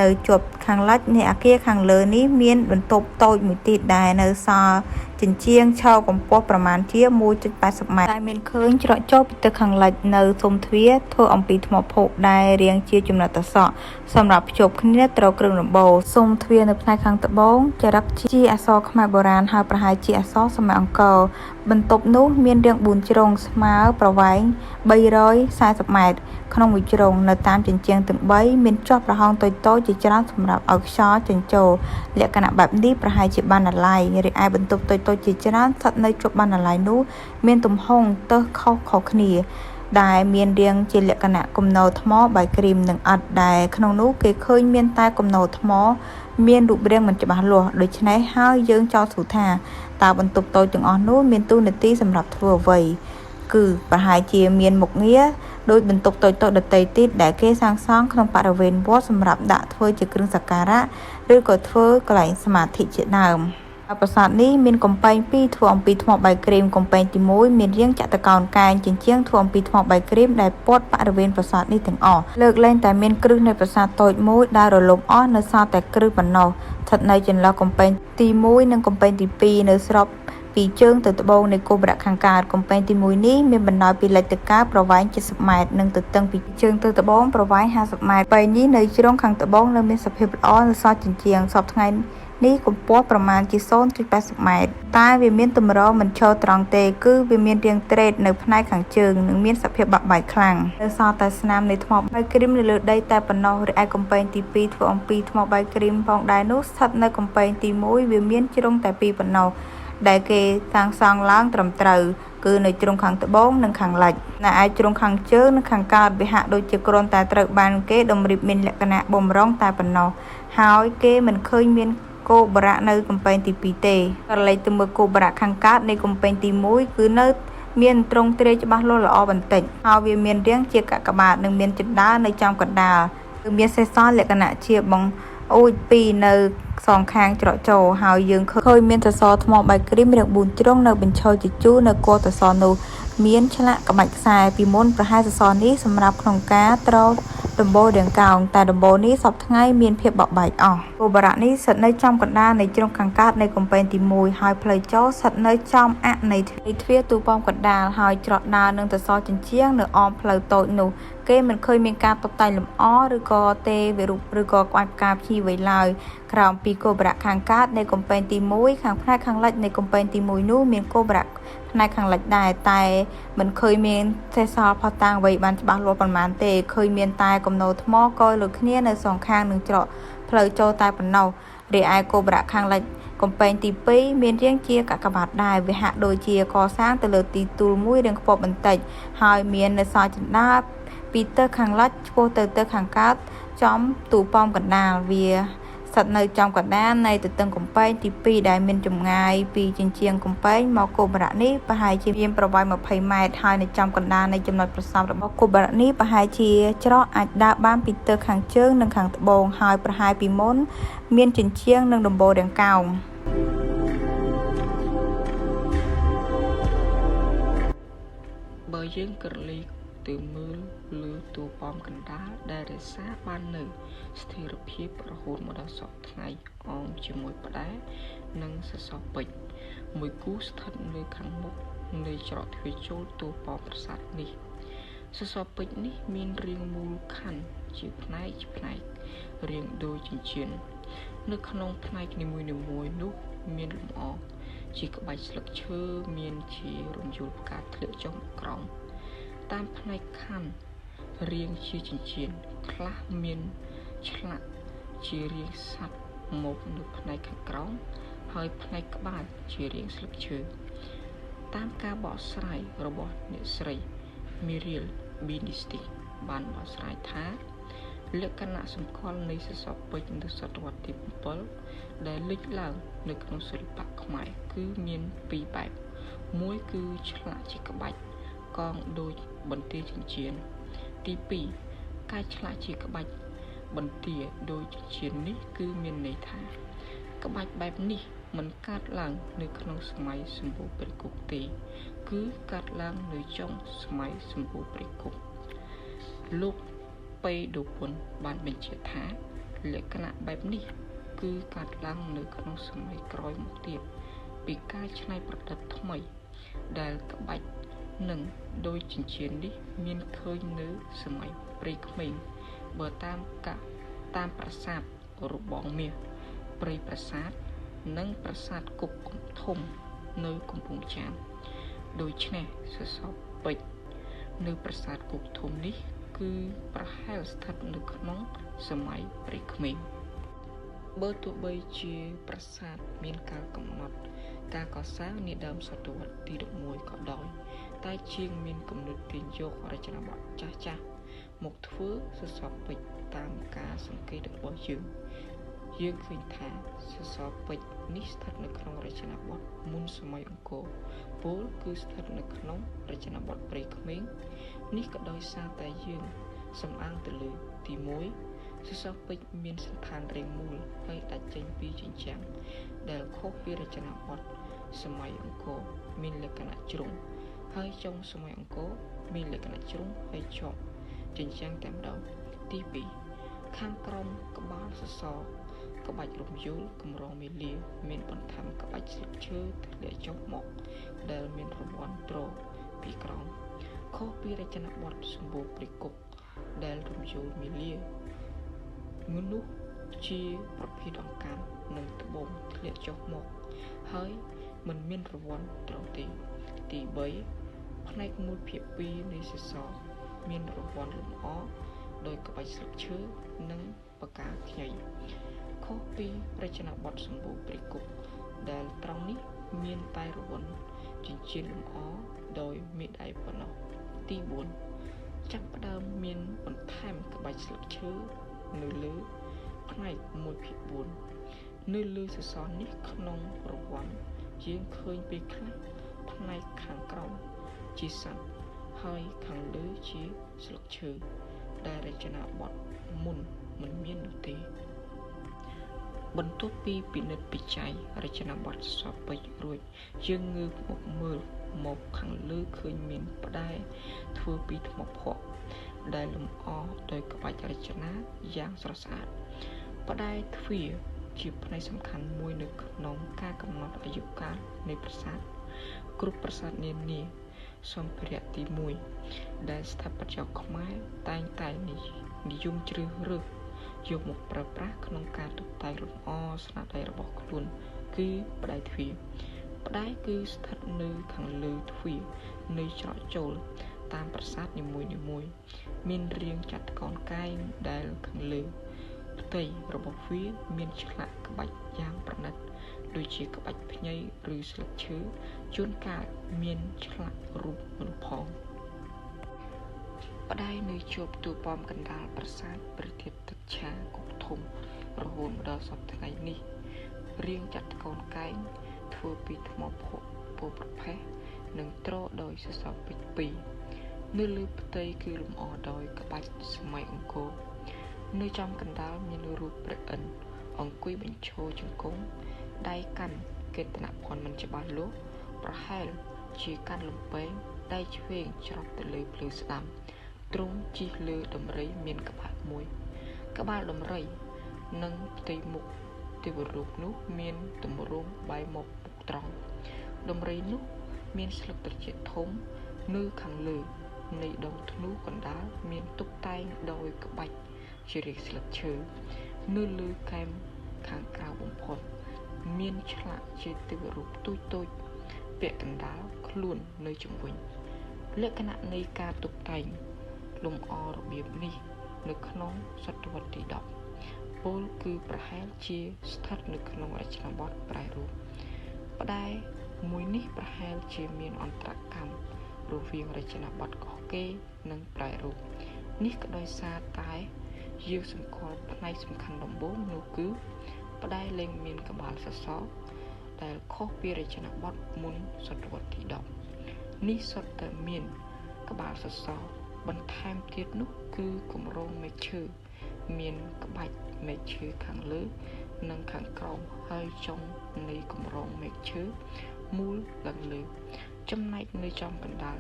នៅជាប់ខាងលិចនៃអគារខាងលើនេះមានបន្ទប់តូចមួយទៀតដែលនៅសល់ ជញ្ជាំងឈរកម្ពស់ប្រមាណជា 1.80 ម៉ែត្រតែមានឃើញច្រកចូលពីទិសខាងលិចនៅស៊ុមទ្វារធ្វើអំពីថ្មភក់ដែលរាងជាចំណិតត្រសក់សម្រាប់ភ្ជាប់គ្នាត្រូវគ្រឿងដំបូលស៊ុមទ្វារនៅផ្នែកខាងត្បូងចារឹកជាអក្សរខ្មែរបុរាណហើយប្រហែលជាអក្សរសម័យអង្គរបន្ទប់នោះមានរាង4ជ្រុងស្មើប្រវែង340ម៉ែត្រក្នុងមួយជ្រុងនៅតាមជញ្ជាំងទាំង3មានជាប់ប្រហោងតូចៗជាច្រើនសម្រាប់ឲ្យខ្យល់ចេញចូលលក្ខណៈបែបនេះប្រហែលជាបណ្ណាល័យរីឯបន្ទប់តូចៗជាច្រើនស្ថិតនៅជាប់បណ្ណាល័យនោះមានទំហំទើសខុសៗគ្នាដែលមានរាងជាលក្ខណៈគំនរថ្មបាយគ្រីមនិងឥដ្ឋដែលក្នុងនោះគេឃើញមានតែគំនរថ្មមានរូបរាងមិនច្បាស់លាស់ដូច្នេះហើយយើងចោទសួរថាតើបន្ទប់តូចទាំងអស់នោះមានតួនាទីសម្រាប់ធ្វើអ្វីគឺប្រហែលជាមានមុខងារដោយបន្ទប់តូចៗដទៃទៀតដែលគេសាងសង់ក្នុងបរិវេណវត្តសម្រាប់ដាក់ធ្វើជាគ្រឿងសក្ការៈឬក៏ធ្វើកន្លែងសមាធិជាដើមប្រាសាទនេះមានកំពែងពីរធ្វើអំពីថ្មបាយគ្រីមកំពែងទី1មានរាងចតុកោណកែងជញ្ជាំងធ្វើអំពីថ្មបាយគ្រីមដែលព័ទ្ធបរិវេណប្រាសាទនេះទាំងអស់លើកលែងតែមានគ្រឹះនៃប្រាសាទតូចមួយដែលរលំអស់នៅសល់តែគ្រឹះប៉ុណ្ណោះស្ថិតនៅចន្លោះកំពែងទី1និងកំពែងទី2នៅស្របពីជើងទៅត្បូងនៃគោបុរៈខាងកើតកំពែងទី1នេះមានបណ្ដោយពីលិចទៅកើតប្រវែង70ម៉ែត្រនិងទទឹងពីជើងទៅត្បូងប្រវែង50ម៉ែត្របែនេះនៅជ្រុងខាងត្បូងនៅមានសភាពល្អនៅសល់ជញ្ជាំងសពថ្ងៃនេះកម្ពស់ប្រមាណជា 0.80 ម៉ែត្រតែវាមានទម្រមិនឈរត្រង់ទេគឺវាមានរាងទ្រេតនៅផ្នែកខាងជើងនិងមានសភាពបាក់បែកខ្លាំងនៅសល់តែស្នាមនៃថ្មបាយគ្រីមនៅលើដីតែប៉ុណ្ណោះរីឯកំពែងទី2ធ្វើអំពីថ្មបាយគ្រីមផងដែរនោះស្ថិតនៅកំពែងទី1វាមានជ្រុងតែពីរប៉ុណ្ណោះដែលគេសាងសង់ឡើងត្រឹមត្រូវគឺនៅជ្រុងខាងត្បូងនិងខាងលិចនៅឯជ្រុងខាងជើងនិងខាងកើតវាហាក់ដូចជាគ្រាន់តែត្រូវបានគេតម្រៀបមានលក្ខណៈបំរុងតែប៉ុណ្ណោះហើយគេមិនឃើញមានគោបុរៈនៅកំពែងទី2ទេក្រឡេកទៅមើលគោបុរៈខាងកើតនៃកំពែងទី1គឺនៅមានទ្រង់ទ្រាយច្បាស់លាស់ល្អបន្តិចហើយវាមានរាងជាកាកបាទនិងមានជណ្ដើរនៅចំកណ្ដាលគឺមានសេសសល់លក្ខណៈជាបង្អួចពីរនៅសងខាងច្រកចូលហើយយើងឃើញមានសសរថ្មបាយគ្រីមរាង4ជ្រុងនៅបញ្ឈរជាជួរនៅគល់សសរនោះមានឆ្លាក់ក្បាច់ខ្សែពីមុនប្រហែលសសរនេះសម្រាប់ក្នុងការទ្រដំបូលរាងកោងតែដំបូលនេះសពថ្ងៃមានភាពបក់បែកអស់គោបុរៈនេះស្ថិតនៅចំកណ្ដាលនៃជ្រុងខាងកើតនៃកំពែងទី1ហើយផ្លូវចូលស្ថិតនៅចំអ័ក្សនៃទ្វារទូប៉មកណ្ដាលហើយច្រកដើរនឹងសសរជញ្ជាំងនៅអមផ្លូវតូចនោះគេមិនឃើញមានការតុបតែងលម្អឬក៏ទេវរូបឬក៏ក្បាច់ផ្កាភ្ញីអ្វីឡើយក្រោមពីគោបុរៈខាងកើតនៃកំពែងទី1ខាងផ្នែកខាងលិចនៃកំពែងទី1នោះមានគោបុរៈផ្នែកខាងលិចដែរតែមិនឃើញមានសេសសល់ភស្តុតាងអ្វីបានច្បាស់លាស់ប៉ុន្មានទេឃើញមានតែគំនរថ្មកយលើគ្នានៅសងខាងនឹងច្រកផ្លូវចូលតែប៉ុណ្ណោះរីឯគោបុរៈខាងលិចកំពែងទី2មានរាងជាកាកបាទដែរវាហាក់ដូចជាកសាងទៅលើទីទួលមួយរាងខ្ពស់បន្តិចហើយមាននៅសល់ជណ្ដើរពីទិសខាងលិចឆ្ពោះទៅទិសខាងកើតចំទូប៉មកណ្ដាលវាស្ថិតនៅចំកណ្ដាលនៃទទឹងកំពែងទី2ដែលមានចម្ងាយពីជញ្ជាំងកំពែងមកគោបុរៈនេះប្រហែលជាមានប្រវែង20ម៉ែត្រហើយនៅចំកណ្ដាលនៃចំណុចប្រសព្វរបស់គោបុរៈនេះប្រហែលជាច្រកអាចដើរបានពីទិសខាងជើងនិងខាងត្បូងហើយប្រហែលពីមុនមានជញ្ជាំងនិងដំបូលរាងកោងបើយើងក្រឡេកទៅមើលលើតួប៉មកណ្ដាលដែលរក្សាបាននៅស្ថិរភាពរហូតមកដល់សព្វថ្ងៃអមជាមួយផ្ដែនិងសសរពេជ្រមួយគូស្ថិតនៅខាងមុខនៃច្រកទ្វារចូលតួប៉មប្រាសាទនេះសសរពេជ្រនេះមានរាងមូលខណ្ឌជាផ្នែកផ្នែករាងដូចចិញ្ចៀននៅក្នុងផ្នែកនីមួយៗនោះមានលម្អជាក្បាច់ស្លឹកឈើមានជារំយោលផ្កាធ្លាក់ចុះមកក្រោមតាមផ្នែកខណ្ឌរាងជាចិញ្ចៀនខ្លះមានឆ្លាក់ជារាងសត្វមកនៅផ្នែកខាងក្រោមហើយផ្នែកក្បាលជារាងស្លឹកឈើតាមការបកស្រាយរបស់អ្នកស្រី Muriel Benedict បានបកស្រាយថាលក្ខណៈសម្គាល់នៃសសរពេជ្រនៅសតវត្សទី7ដែលលេចឡើងនៅក្នុងសិល្បៈខ្មែរគឺមានពីរបែបមួយគឺឆ្លាក់ជាក្បាច់កងដូចបន្ទាយចិញ្ចៀនទី2ការឆ្លាក់ជាក្បាច់បន្ទាយដូចចិញ្ចៀននេះគឺមានន័យថាក្បាច់បែបនេះមិនកើតឡើងនៅក្នុងសម័យសម្បូរព្រៃគុកទេគឺកើតឡើងនៅចុងសម័យសម្បូរព្រៃគុកលោកប៉េដូពុនបានបញ្ជាក់ថាលក្ខណៈបែបនេះគឺកើតឡើងនៅក្នុងសម័យក្រោយមកទៀត ពីការច្នៃប្រឌិតថ្មីដែលក្បាច់និងដោយចិញ្ចៀននេះមានឃើញនៅសម័យព្រៃក្មេងបើតាមប្រាសាទរបងមាសព្រៃប្រាសាទនិងប្រាសាទគុកធំនៅកំពង់ចាមដូច្នេះសសរពេជ្រនៅប្រាសាទគុកធំនេះគឺប្រហែលស្ថិតនៅក្នុងសម័យព្រៃក្មេងបើទោះបីជាប្រាសាទមានកាលកំណត់ការកសាងនាដើមសតវត្សទី11ក៏ដោយតែជាងមានគំនិតទាញយករចនាបថចាស់ៗមកធ្វើសសរពេជ្រតាមការសង្កេតរបស់យើងឃើញថាសសរពេជ្រនេះស្ថិតនៅក្នុងរចនាបថមុនសម័យអង្គរពោលគឺស្ថិតនៅក្នុងរចនាបថព្រៃក្មេងនេះក៏ដោយសារតែយើងសំអាងទៅលើទី1សសរពេជ្រមានសន្តានរាងមូលហើយដាច់ចេញពីជញ្ជាំងដែលខុសពីរចនាបថសម័យអង្គរមានលក្ខណៈជ្រុងហើយចុងសម័យអង្គរមានលក្ខណៈជ្រុងហើយជាប់ជញ្ជាំងតែម្ដងទី2ខាងក្រោមក្បាលសសរក្បាច់រំយោលកម្រងមាលាមានបន្ថែមក្បាច់ស្លឹកឈើធ្លាក់ចុះមកដែលមានរង្វាន់ទ្រពីក្រោមខុសពីរចនាបថសម្បូរព្រៃគុកដែលរំយោលមាលាមនុស្សជាប្រភេទអង្កាំនិងត្បូងធ្លាក់ចុះមកហើយមិនមានរង្វាន់ទ្រទេទី3ផ្នែក1/2នៃសសរមានរង្វាន់លម្អដោយក្បាច់ស្លឹកឈើនិងបកាខ្ញីខុសពីរចនាបថសម្បូរព្រៃគុកដែលត្រង់នេះមានតែរង្វាន់ចិញ្ចៀនលម្អដោយមេដៃប៉ុណ្ណោះទី4ចាប់ផ្ដើមមានបន្ថែមក្បាច់ស្លឹកឈើនៅលើផ្នែក1/4នៅលើសសរនេះក្នុងរង្វាន់យើងឃើញពេលខ្លះផ្នែកខាងក្រោមជាសត្វហើយខាងលើជាស្លឹកឈើដែលរចនាបថមុនមិនមាននោះទេបន្ទាប់ពីពិនិត្យពិច័យរចនាបថសសរពេជ្ររួចយើងងើបមកមើលមកខាងលើឃើញមានផ្ដែធ្វើពីថ្មភក់ដែលលម្អដោយក្បាច់រចនាយ៉ាងស្រស់ស្អាតផ្ដែទ្វារជាផ្នែកសំខាន់មួយនៅក្នុងការកំណត់អាយុកាលនៃប្រាសាទគ្រប់ប្រាសាទនានាសម្ភារៈទី1ដែលស្ថាបត្យករខ្មែរតែងតែនិយមជ្រើសរើសយកមកប្រើប្រាស់ក្នុងការតុបតែងលម្អស្នាដៃរបស់ខ្លួនគឺផ្ដែទ្វារផ្ដែគឺស្ថិតនៅខាងលើទ្វារនៃច្រកចូលតាមប្រាសាទនីមួយៗមានរាងចតុកោណកែងដែលខាងលើផ្ទៃរបស់វាមានឆ្លាក់ក្បាច់យ៉ាងប្រណិតដូចជាក្បាច់ភ្ញីឬស្លឹកឈើជួនកាលមានឆ្លាក់រូបមនុស្សផងផ្ដែនៅជាប់ទូប៉មកណ្ដាលប្រាសាទព្រះធាតុទឹកឆាគុកធំរហូតមកដល់សព្វថ្ងៃនេះរាងចតុកោណកែងធ្វើពីថ្មភក់ពណ៌ប្រផេះនិងទ្រដោយសសរពេជ្រពីរនៅលើផ្ទៃគឺលម្អដោយក្បាច់សម័យអង្គរនៅចំកណ្ដាលមានរូបព្រះឥន្ទអង្គុយបញ្ឈរជង្គង់ដៃកាន់កេតនភ័ណ្ឌមិនច្បាស់លាស់ប្រហែលជាកាន់លំពែងដៃឆ្វេងច្រត់ទៅលើភ្លឺស្ដាំទ្រង់ជិះលើដំរីមានក្បាលមួយក្បាលដំរីនិងផ្ទៃមុខទេវរូបនោះមានទម្រង់បែរមកមុខត្រង់ដំរីនោះមានស្លឹកត្រចៀកធំនៅខាងលើនៃដងធ្នូកណ្ដាលមានតុបតែងដោយក្បាច់ជារាងស្លឹកឈើនៅលើកែមខាងក្រៅបំផុតមានឆ្លាក់ជាទេវរូបតូចៗពាក់កណ្ដាលខ្លួននៅជុំវិញលក្ខណៈនៃការតុបតែងលម្អរបៀបនេះនៅក្នុងសតវត្សទី10ពោលគឺប្រហែលជាស្ថិតនៅក្នុងរចនាបថប្រែរូបផ្ដែមួយនេះប្រហែលជាមានអន្តរកម្មរវាងរចនាបថកោះគេនិងប្រែរូបនេះក៏ដោយសារតែយើងសម្គាល់ផ្នែកសំខាន់ដំបូងនោះគឺផ្ដែលែងមានក្បាលសសរដែលខុសពីរចនាបថមុនសតវត្សទី10នេះសុទ្ធតែមានក្បាលសសរបន្ថែមទៀតនោះគឺកម្រងមែកឈើមានក្បាច់មែកឈើខាងលើនិងខាងក្រោមហើយចុងនៃកម្រងមែកឈើមូលឡើងលើចំណែកនៅចំកណ្ដាល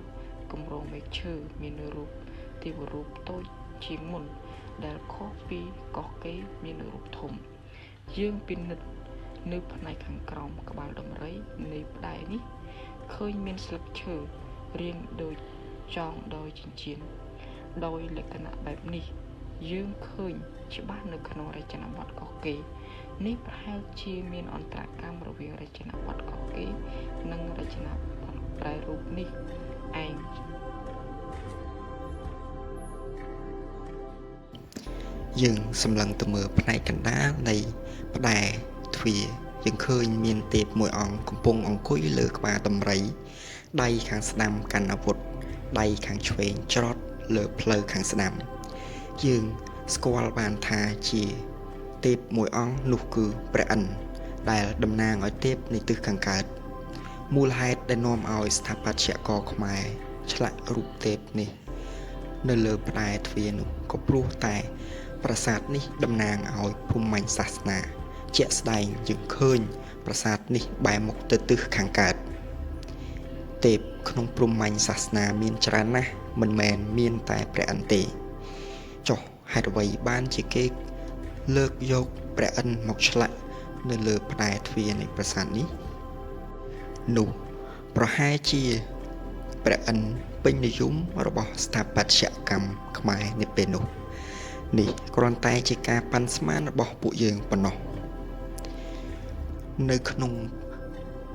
កម្រងមែកឈើមានរូបទេវរូបតូចជាងមុនដែលខុសពីកោះគេមានរូបធំយើងពិនិត្យ នៅផ្នែកខាងក្រោមក្បាលដំរីនៃផ្តែរនេះឃើញមានស្លឹកឈើរាងដូចចងដោយចិញ្ចៀនដោយលក្ខណៈបែបនេះយើងឃើញច្បាស់នៅក្នុងរចនាបថកោះកេរនេះប្រហែលជាមានអន្តរកម្មរវាងរចនាបថកោះកេរនិងរចនាបថប្រែរូបនេះឯង យើងសម្លឹងទៅមើលផ្នែកកណ្ដាលនៃផ្តែរទ្វារយើងឃើញមានទេពមួយអង្គកំពុងអង្គុយលើក្បាលដំរីដៃខាងស្ដាំកាន់អាវុធដៃខាងឆ្វេងច្រត់លើផ្លូវខាងស្ដាំយើងស្គាល់បានថាជាទេពមួយអង្គនោះគឺព្រះឥន្ទដែលតំណាងឲ្យទេពនៃទិសខាងកើតមូលហេតុដែលនាំឲ្យស្ថាបត្យករខ្មែរឆ្លាក់រូបទេពនេះនៅលើផ្តែរទ្វារនោះក៏ព្រោះតែប្រាសាទនេះតំណាងឲ្យភូមិញ្ញសាសនាជាក់ស្ដែងយើងឃើញប្រាសាទនេះបែរមុខទៅទិសខាងកើតទេពក្នុងព្រហ្មញ្ញសាសនាមានច្រើនណាស់មិនមែនមានតែព្រះឥន្ទទេចុះហេតុអ្វីបានជាគេលើកយកព្រះឥន្ទមកឆ្លាក់នៅលើផ្តែរទ្វារនៃប្រាសាទនេះនោះប្រហែលជាព្រះឥន្ទពេញនិយមរបស់ស្ថាបត្យកម្មខ្មែរនាពេលនោះនេះគ្រាន់តែជាការប៉ាន់ស្មានរបស់ពួកយើងប៉ុណ្ណោះនៅក្នុង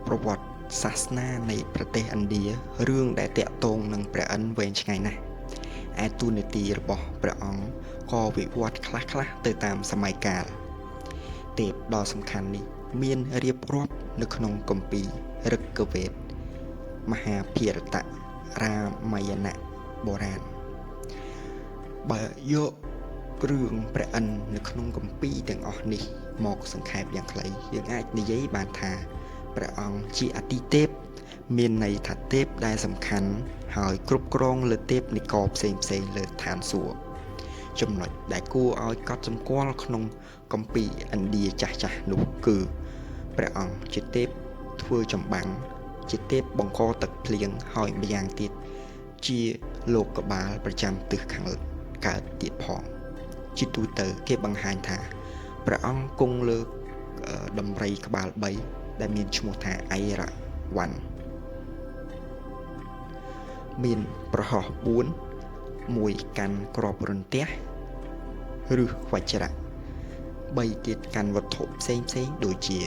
ប្រវត្តិសាសនានៃប្រទេសឥណ្ឌារឿងដែលតាក់ទងនឹងព្រះឥន្ទវែងឆ្ងាយណាស់ឯតួនាទីរបស់ព្រះអង្គក៏វិវត្តខ្លះៗទៅតាមសម័យកាលទេពដ៏សំខាន់នេះមានរៀបរាប់នៅក្នុងគម្ពីរឫគវេទមហាភារតរាមយណៈបុរាណបើយកគ្រឿងព្រះឥន្ទនៅក្នុងគម្ពីរទាំងអស់នេះមកសង្ខេបយ៉ាងខ្លីយើងអាចនិយាយបានថាព្រះអង្គជាអតិទេពមានន័យថាទេពដែលសំខាន់ហើយគ្រប់គ្រងលើទេពនិករផ្សេងៗលើឋានសួគ៌ចំណុចដែលគួរឲ្យកត់សម្គាល់ក្នុងគម្ពីរឥណ្ឌាចាស់ៗនោះគឺព្រះអង្គជាទេពធ្វើចម្បាំងជាទេពបង្កទឹកភ្លៀងហើយម្យ៉ាងទៀតជាលោកបាលប្រចាំទិសខាងកើតទៀតផងជាទូទៅគេបង្ហាញថាព្រះអង្គគង់លើដំរីក្បាល3ដែលមានឈ្មោះថាអៃរ៉ាវ៉ាន់មានប្រហោះ4មួយកាន់ក្របរន្ទះឬវជ្រៈ3ទៀតកាន់វត្ថុផ្សេងៗដូចជា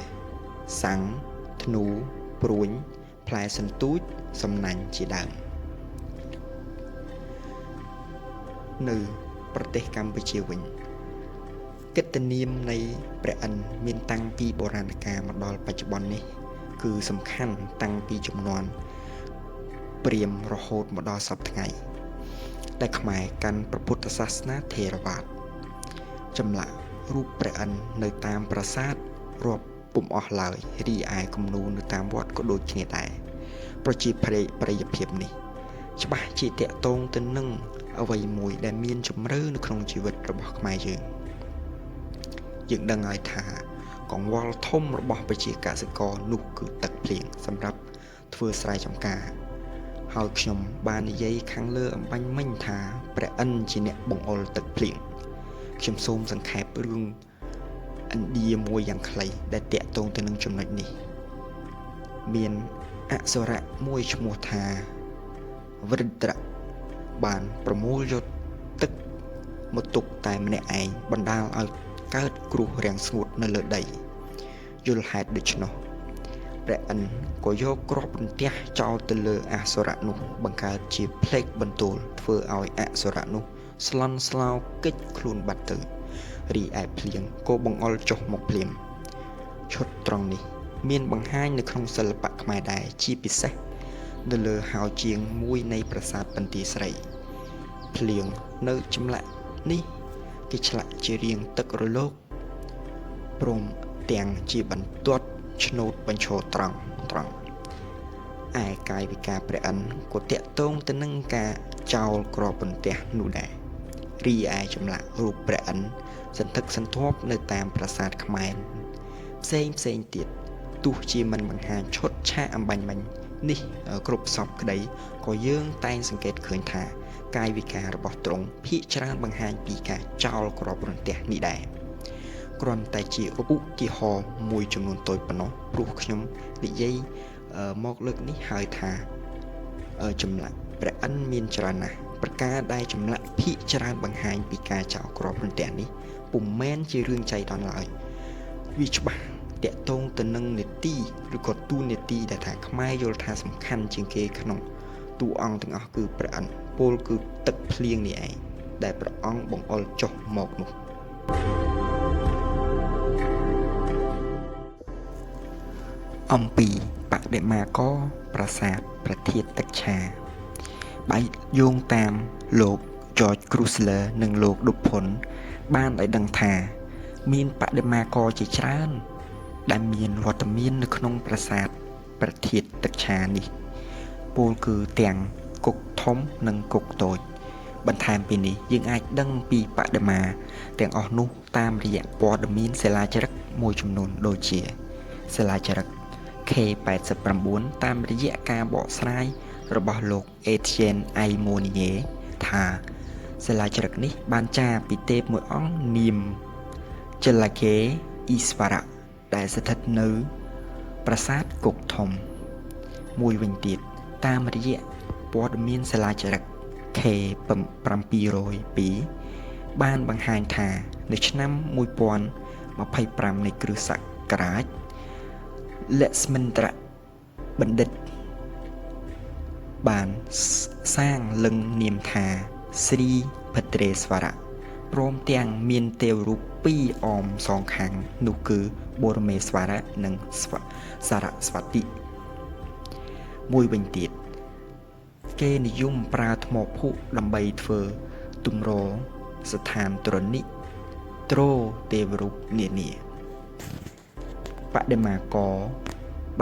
សាំងធ្នូព្រួញផ្លែសន្ទូចសំណាញ់ជាដើមនៅប្រទេសកម្ពុជាវិញកិត្តិនាមនៃព្រះឥន្ទមានតាំងពីបុរាណកាលមកដល់បច្ចុប្បន្ននេះគឺសំខាន់តាំងពីជំនាន់ព្រាហ្មណ៍រហូតមកដល់សព្វថ្ងៃដែលខ្មែរកាន់ព្រះពុទ្ធសាសនាថេរវាទចម្លាក់រូបព្រះឥន្ទនៅតាមប្រាសាទរាប់ពុំអស់ឡើយរីឯគំនូរនៅតាមវត្តក៏ដូចគ្នាដែរប្រជាប្រិយភាពនេះច្បាស់ជាតាក់ទងទៅនឹងអ្វីមួយដែលមានជម្រៅនៅក្នុងជីវិតរបស់ខ្មែរយើងយើងដឹងហើយថាកង្វល់ធំរបស់ប្រជាកសិករនោះគឺទឹកភ្លៀងសម្រាប់ធ្វើស្រែចម្ការហើយខ្ញុំបាននិយាយខាងលើអំបញ្ញមិញថាព្រះឥន្ទជាអ្នកបង្អុរទឹកភ្លៀងខ្ញុំសូមសង្ខេបរឿងឥណ្ឌាមួយយ៉ាងខ្លីដែលតាក់ទងទៅនឹងចំណុចនេះមានអសុរៈមួយឈ្មោះថាវ្រិទ្រៈបានប្រមូលយកទឹកមកទុកតែម្នាក់ឯងបណ្ដាលឲ្យកើតគ្រោះរាំងស្ងួតនៅលើដីយល់ហេតុដូច្នោះព្រះឥន្ទក៏យកគ្រាប់រន្ទះចោលទៅលើអសុរៈនោះបង្កើតជាផ្លេកបន្ទោលធ្វើឲ្យអសុរៈនោះស្លន់ស្លោគេចខ្លួនបាត់ទៅរីឯភ្លៀងក៏បង្អុរចុះមកភ្លាមឈុតត្រង់នេះមានបង្ហាញនៅក្នុងសិល្បៈខ្មែរដែរជាពិសេសនៅលើហោជាងមួយនៃប្រាសាទបន្ទាយស្រីភ្លៀងនៅចម្លាក់នេះគេឆ្លាក់ជារាងទឹករលកព្រមទាំងជាបន្ទាត់ឆ្នូតបញ្ឈរត្រង់ត្រង់ឯកាយវិការព្រះឥន្ទក៏តាក់ទងទៅនឹងការចោលគ្រាប់បន្ទះនោះដែររីឯចម្លាក់រូបព្រះឥន្ទសន្ធឹកសន្ធាប់នៅតាមប្រាសាទខ្មែរផ្សេងផ្សេងទៀតទោះជាមិនបង្ហាញឈុតឆាកអំបញ្ញមិញនេះគ្រប់សពក្តីក៏យើងតែងសង្កេតឃើញថាកាយវិការរបស់ទ្រង់ភាគច្រើនបង្ហាញពីការចោលគ្រាប់រន្ទះនេះដែរ គ្រាន់តែជាឧទាហរណ៍មួយចំនួនតូចប៉ុណ្ណោះព្រោះខ្ញុំនិយាយមកលើកនេះហើយថាចម្លាក់ព្រះឥន្ទមានច្រើនណាស់ប្រការដែលចម្លាក់ភាគច្រើនបង្ហាញពីការចោលគ្រាប់រន្ទះនេះពុំមែនជារឿងចៃដន្យឡើយវាច្បាស់តាក់ទងទៅនឹងនីតិឬក៏តួនាទីដែលថាខ្មែរយល់ថាសំខាន់ជាងគេក្នុងតួអង្គទាំងអស់គឺព្រះឥន្ទពោលគឺទឹកភ្លៀងនេះឯងដែលព្រះអង្គបង្អុរចុះមកនោះអំពីបដិមាករប្រាសាទព្រះធាតុទឹកឆាបើយោងតាមលោក George Chrysler និងលោកឌុបផុនបានឲ្យដឹងថាមានបដិមាករជាច្រើនដែលមានវត្តមាននៅក្នុងប្រាសាទព្រះធាតុទឹកឆានេះពោលគឺទាំងគុកធំនិងគុកតូចបន្ថែមពីនេះយើងអាចដឹងពីបដិមាទាំងអស់នោះតាមរយៈព័ត៌មានសិលាចារឹកមួយចំនួនដូចជាសិលាចារឹក K89 តាមរយៈការបកស្រាយរបស់លោក Etienne Aymonier ថាសិលាចារឹកនេះបានចារពីទេពមួយអង្គនាមចលកេអ៊ីស្វរៈដែលស្ថិតនៅប្រាសាទគុកធំមួយវិញទៀតតាមរយៈព័ត៌មានសិលាចារឹក K702 បានបង្ហាញថានៅឆ្នាំ1025នៃគ្រិស្តសករាជលក្ស្មិន្ទ្របណ្ឌិតបានសាងលិង្គនាមថាស្រីភទ្រេស្វរៈព្រមទាំងមានទេវរូបពីរអមសងខាងនោះគឺបរមេស្វរៈនិងសារស្វតិមួយវិញទៀតគេនិយមប្រើថ្មភក់ដើម្បីធ្វើទម្រស្ថានត្រនិត្រទេវរូបនានាបដិមាករ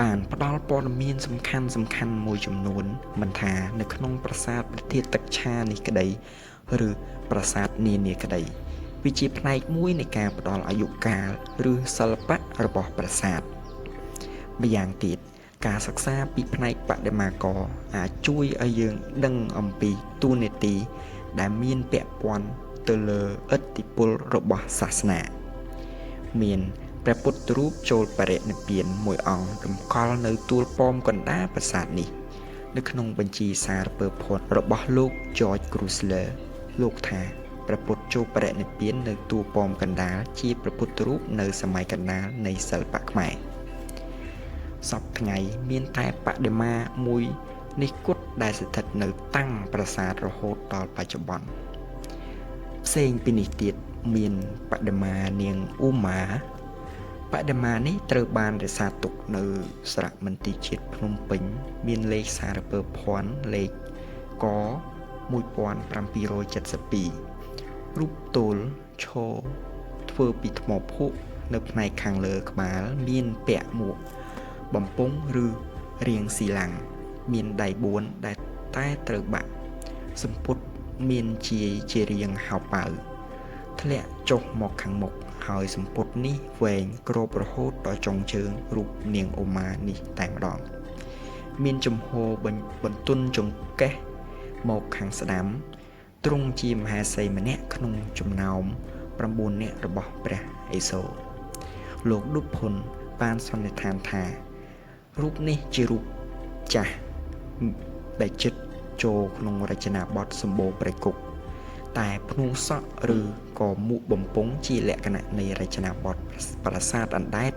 បានផ្ដល់ព័ត៌មានសំខាន់មួយចំនួនមិនថានៅក្នុងប្រាសាទព្រះធាតុទឹកឆានេះក្តីឬប្រាសាទនានាក្តីវាជាផ្នែកមួយនៃការផ្ដល់អាយុកាលឬសិល្បៈរបស់ប្រាសាទម្យ៉ាងទៀតការសិក្សាពីផ្នែកបដិមាករអាចជួយឲ្យយើងដឹងអំពីតួនាទីដែលមានពាក់ព័ន្ធទៅលើឥទ្ធិពលរបស់សាសនាមានព្រះពុទ្ធរូបចូលបរិនិព្វានមួយអង្គតម្កល់នៅទួលប៉មកណ្ដាលប្រាសាទនេះនៅក្នុងបញ្ជីសារពើភ័ណ្ឌរបស់លោក George Chrysler លោកថាព្រះពុទ្ធចូលបរិនិព្វាននៅទួលប៉មកណ្ដាលជាព្រះពុទ្ធរូបនៅសម័យកណ្ដាលនៃសិល្បៈខ្មែរសព្វថ្ងៃមានតែបដិមាមួយនេះគត់ដែលស្ថិតនៅតាំងប្រាសាទរហូតដល់បច្ចុប្បន្នផ្សេងពីនេះទៀតមានបដិមានាងឧមាបដិមានេះត្រូវបានរក្សាទុកនៅសារមន្ទីរជាតិភ្នំពេញមានលេខសារពើភ័ណ្ឌលេខក1772រូបទោលឈរធ្វើពីថ្មភក់នៅផ្នែកខាងលើក្បាលមានពាក់មួកបំពង់ឬរាងស៊ីឡាំងមានដៃ4ដែលតែត្រូវបាក់សម្ពុតមានជារាងហោប៉ៅធ្លាក់ចុះមកខាងមុខហើយសម្ពុតនេះវែងគ្របរហូតដល់ចុងជើងរូបនាងឧមានេះតែម្ដងមានជំហរបន្ទន់ចង្កេះមកខាងស្ដាំទ្រង់ជាមហេសីម្នាក់ក្នុងចំណោម9នាក់របស់ព្រះឥសូរលោកឌុបផុនបានសន្និដ្ឋានថារូបនេះជារូបចាស់ដែលចិត្តចូលក្នុងរចនាបថសម្បូរព្រៃគុកតែភ្នួងសក់ឬក៏មួកបំពង់ជាលក្ខណៈនៃរចនាបថប្រាសាទអណ្ដែត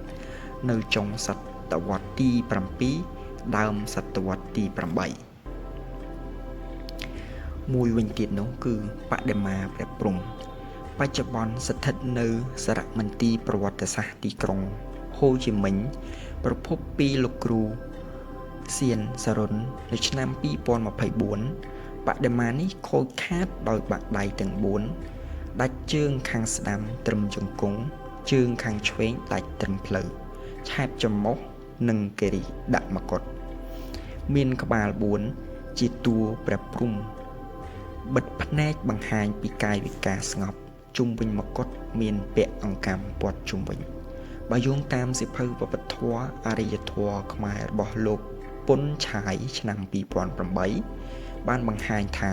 នៅចុងសតវត្សទី7ដើមសតវត្សទី8មួយវិញទៀតនោះគឺបដិមាព្រះព្រហ្មបច្ចុប្បន្នស្ថិតនៅសារមន្ទីរប្រវត្តិសាស្ត្រទីក្រុងហូជីមិញប្រភពពីលោកគ្រូសៀនសរុននៅឆ្នាំ2024បដិមានេះខូចខាតដោយបាក់ដៃទាំង4ដាច់ជើងខាងស្ដាំត្រឹមជង្គង់ជើងខាងឆ្វេងដាច់ត្រឹមភ្លៅឆែបច្រមុះនិងគិរីដាក់មកុដមានក្បាល4ជាតួព្រះព្រហ្មបិទភ្នែកបង្ហាញពីកាយវិការស្ងប់ជុំវិញមកុដមានពាក់អង្កាំព័ទ្ធជុំវិញបើយោងតាមសៀវភៅវប្បធម៌អរិយធម៌ខ្មែររបស់លោកពុនឆាយឆ្នាំ2008បានបង្ហាញថា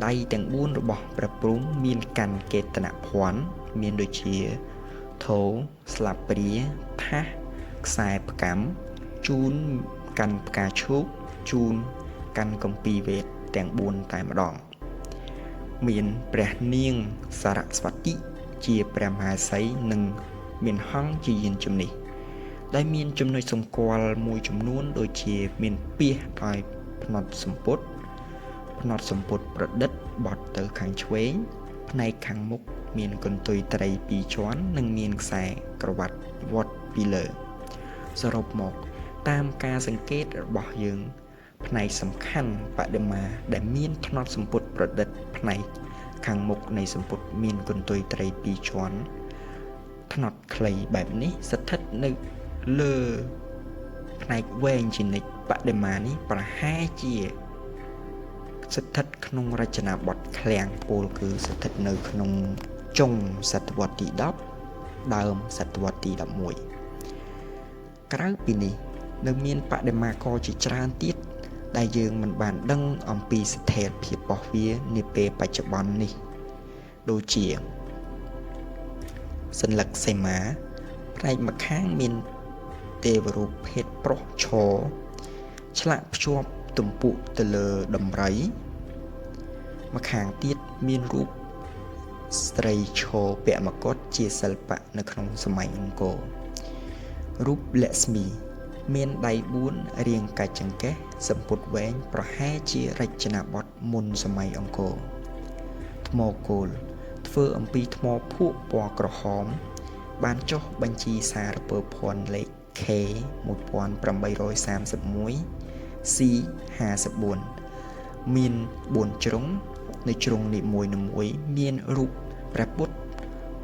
ដៃទាំង4របស់ព្រះព្រហ្មមានកាន់កេតនភ័ណ្ឌមានដូចជា ថូស្លាបព្រាថាសខ្សែផ្កាំជូនកាន់ផ្កាឈូកជូនកាន់គម្ពីរវេទទាំង4តែម្ដងមានព្រះនាងសារស្វតិជាព្រះមហេសីនិងមានហង្សជាយានជំនិះដែលមានចំណុចសម្គាល់មួយចំនួនដូចជាមានពាសដោយផ្នត់សម្ពុតផ្នត់សម្ពុតប្រឌិតបត់ទៅខាងឆ្វេងផ្នែកខាងមុខមានកន្ទុយត្រីពីរជាន់និងមានខ្សែក្រវ៉ាត់វត្តពីលើសរុបមកតាមការសង្កេតរបស់យើងផ្នែកសំខាន់បដិមាដែលមានផ្នត់សម្ពុតប្រឌិតផ្នែកខាងមុខនៃសម្ពុតមានកន្ទុយត្រីពីរជាន់ផ្នត់ខ្លីបែបនេះស្ថិតនៅលើផ្នែកវែងជានិច្ចបដិមានេះប្រហែលជាស្ថិតក្នុងរចនាបថឃ្លាំងពោលគឺស្ថិតនៅក្នុងចុងសតវត្សទី10ដើមសតវត្សទី11ក្រៅពីនេះនៅមានបដិមាករជាច្រើនទៀតដែលយើងមិនបានដឹងអំពីស្ថិរភាពរបស់វានាពេលបច្ចុប្បន្ននេះដូចជាសន្លឹកសីមាផ្នែកម្ខាងមានទេវរូបភេទប្រុសឈរឆ្លាក់ភ្ជាប់ទំពុទៅលើដំរីម្ខាងទៀតមានរូបស្ត្រីឈរពាក់មកុដជាសិល្បៈនៅក្នុងសម័យអង្គររូបលក្ស្មីមានដៃ4រាងកាច់ចង្កេះសម្ពុតវែងប្រហែលជារចនាបថមុនសម័យអង្គរថ្មគោលធ្វើអំពីថ្មភក់ពណ៌ក្រហមបានចុះបញ្ជីសារពើភ័ណ្ឌលេខ K 1831 C 54មាន4ជ្រុងនៅជ្រុងនីមួយៗមានរូបព្រះពុទ្ធ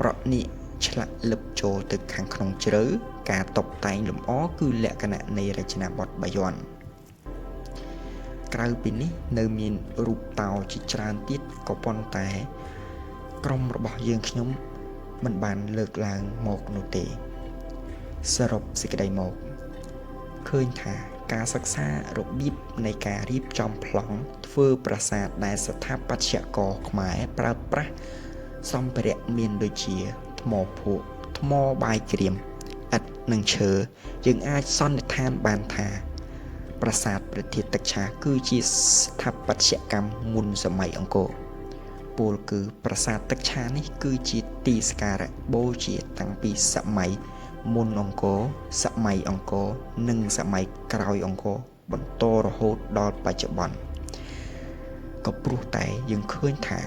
ប្រណិឆ្លាក់លឹបចូលទៅខាងក្នុងជ្រៅការតុបតែងលម្អគឺលក្ខណៈនៃរចនាបថបាយ័នក្រៅពីនេះនៅមានរូបតោជាច្រើនទៀតក៏ប៉ុន្តែក្រុមរបស់យើងខ្ញុំមិនបានលើកឡើងមកនោះទេសរុបសេចក្តីមកឃើញថាការសិក្សារបៀបនៃការរៀបចំប្លង់ធ្វើប្រាសាទដែលស្ថាបត្យករខ្មែរប្រើប្រាស់សម្ភារៈមានដូចជាថ្មភក់ថ្មបាយក្រៀមឥដ្ឋនិងឈើយើងអាចសន្និដ្ឋានបានថាប្រាសាទព្រះធាតុទឹកឆាគឺជាស្ថាបត្យកម្មមុនសម័យអង្គរពោលគឺប្រាសាទទឹកឆានេះគឺជាទីសក្ការៈបូជាតាំងពីសម័យមុនអង្គរសម័យអង្គរនិងសម័យក្រោយអង្គរបន្តរហូតដល់បច្ចុប្បន្នក៏ព្រោះតែយើងឃើញថា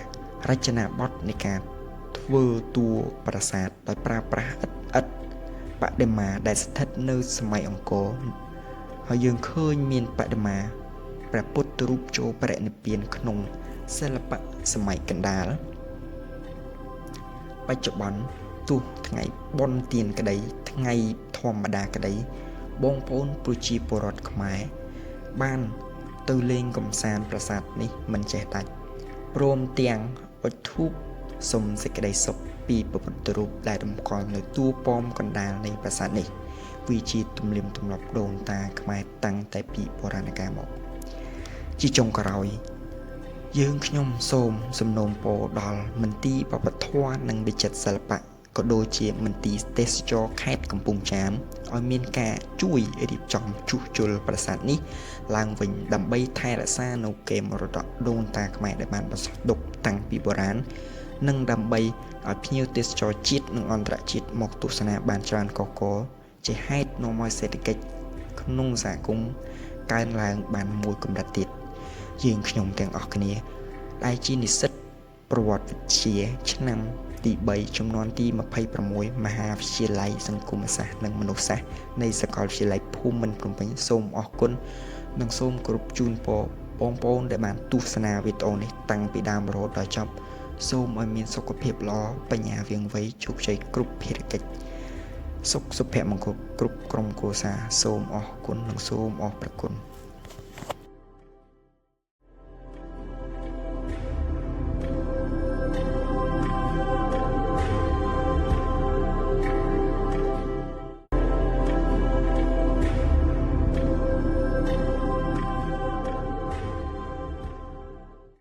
រចនាបថនៃការធ្វើតួប្រាសាទដោយប្រើប្រាស់ឥដ្ឋបដិមាដែលស្ថិតនៅសម័យអង្គរហើយយើងឃើញមានបដិមាព្រះពុទ្ធរូបចូលបរិនិព្វានក្នុងសិល្បៈសម័យកណ្ដាលបច្ចុប្បន្នទោះថ្ងៃបុណ្យទានក្តីថ្ងៃធម្មតាក្តីបងប្អូនប្រជាពលរដ្ឋខ្មែរបានទៅលេងកម្សាន្តប្រាសាទនេះមិនចេះដាច់ព្រមទាំងអុជធូបសុំសេចក្តីសុខពីព្រះពុទ្ធរូបដែលតម្កល់នៅតួប៉មកណ្ដាលនៃប្រាសាទនេះវាជាទំនៀមទម្លាប់ដូនតាខ្មែរតាំងតែពីបុរាណកាលមកជាចុងក្រោយយើងខ្ញុំសូមសំណូមពរដល់មន្ទីរវប្បធម៌និងវិចិត្រសិល្បៈក៏ដូចជាមន្ទីរទេសចរខេត្តកំពង់ចាមឲ្យមានការជួយរៀបចំជួសជុលប្រាសាទនេះឡើងវិញដើម្បីថែរក្សានូវកេរមរតកដូនតាខ្មែរដែលបានបន្សល់ទុកតាំងពីបុរាណនិងដើម្បីឲ្យភ្ញៀវទេសចរជាតិនិងអន្តរជាតិមកទស្សនាបានច្រើនកកកជាហេតុនាំឲ្យសេដ្ឋកិច្ចក្នុងសហគមន៍កើនឡើងបានមួយកម្រិតទៀតយើងខ្ញុំទាំងអស់គ្នាដែលជានិស្សិតប្រវត្តិវិទ្យាឆ្នាំទី3ជំនាន់ទី26មហាវិទ្យាល័យសង្គមសាស្ត្រនិងមនុស្សសាស្ត្រនៃសាកលវិទ្យាល័យភូមិន្ទភ្នំពេញសូមអរគុណនិងសូមគោរពជូនពរបងប្អូនដែលបានទស្សនាវីដេអូនេះតាំងពីដើមរហូតដល់ចប់សូមឲ្យមានសុខភាពល្អបញ្ញាវៀងវៃជោគជ័យគ្រប់ភារកិច្ចសុខសុភមង្គលគ្រប់ក្រុមគ្រួសារសូមអរគុណនិងសូមអរព្រគុណ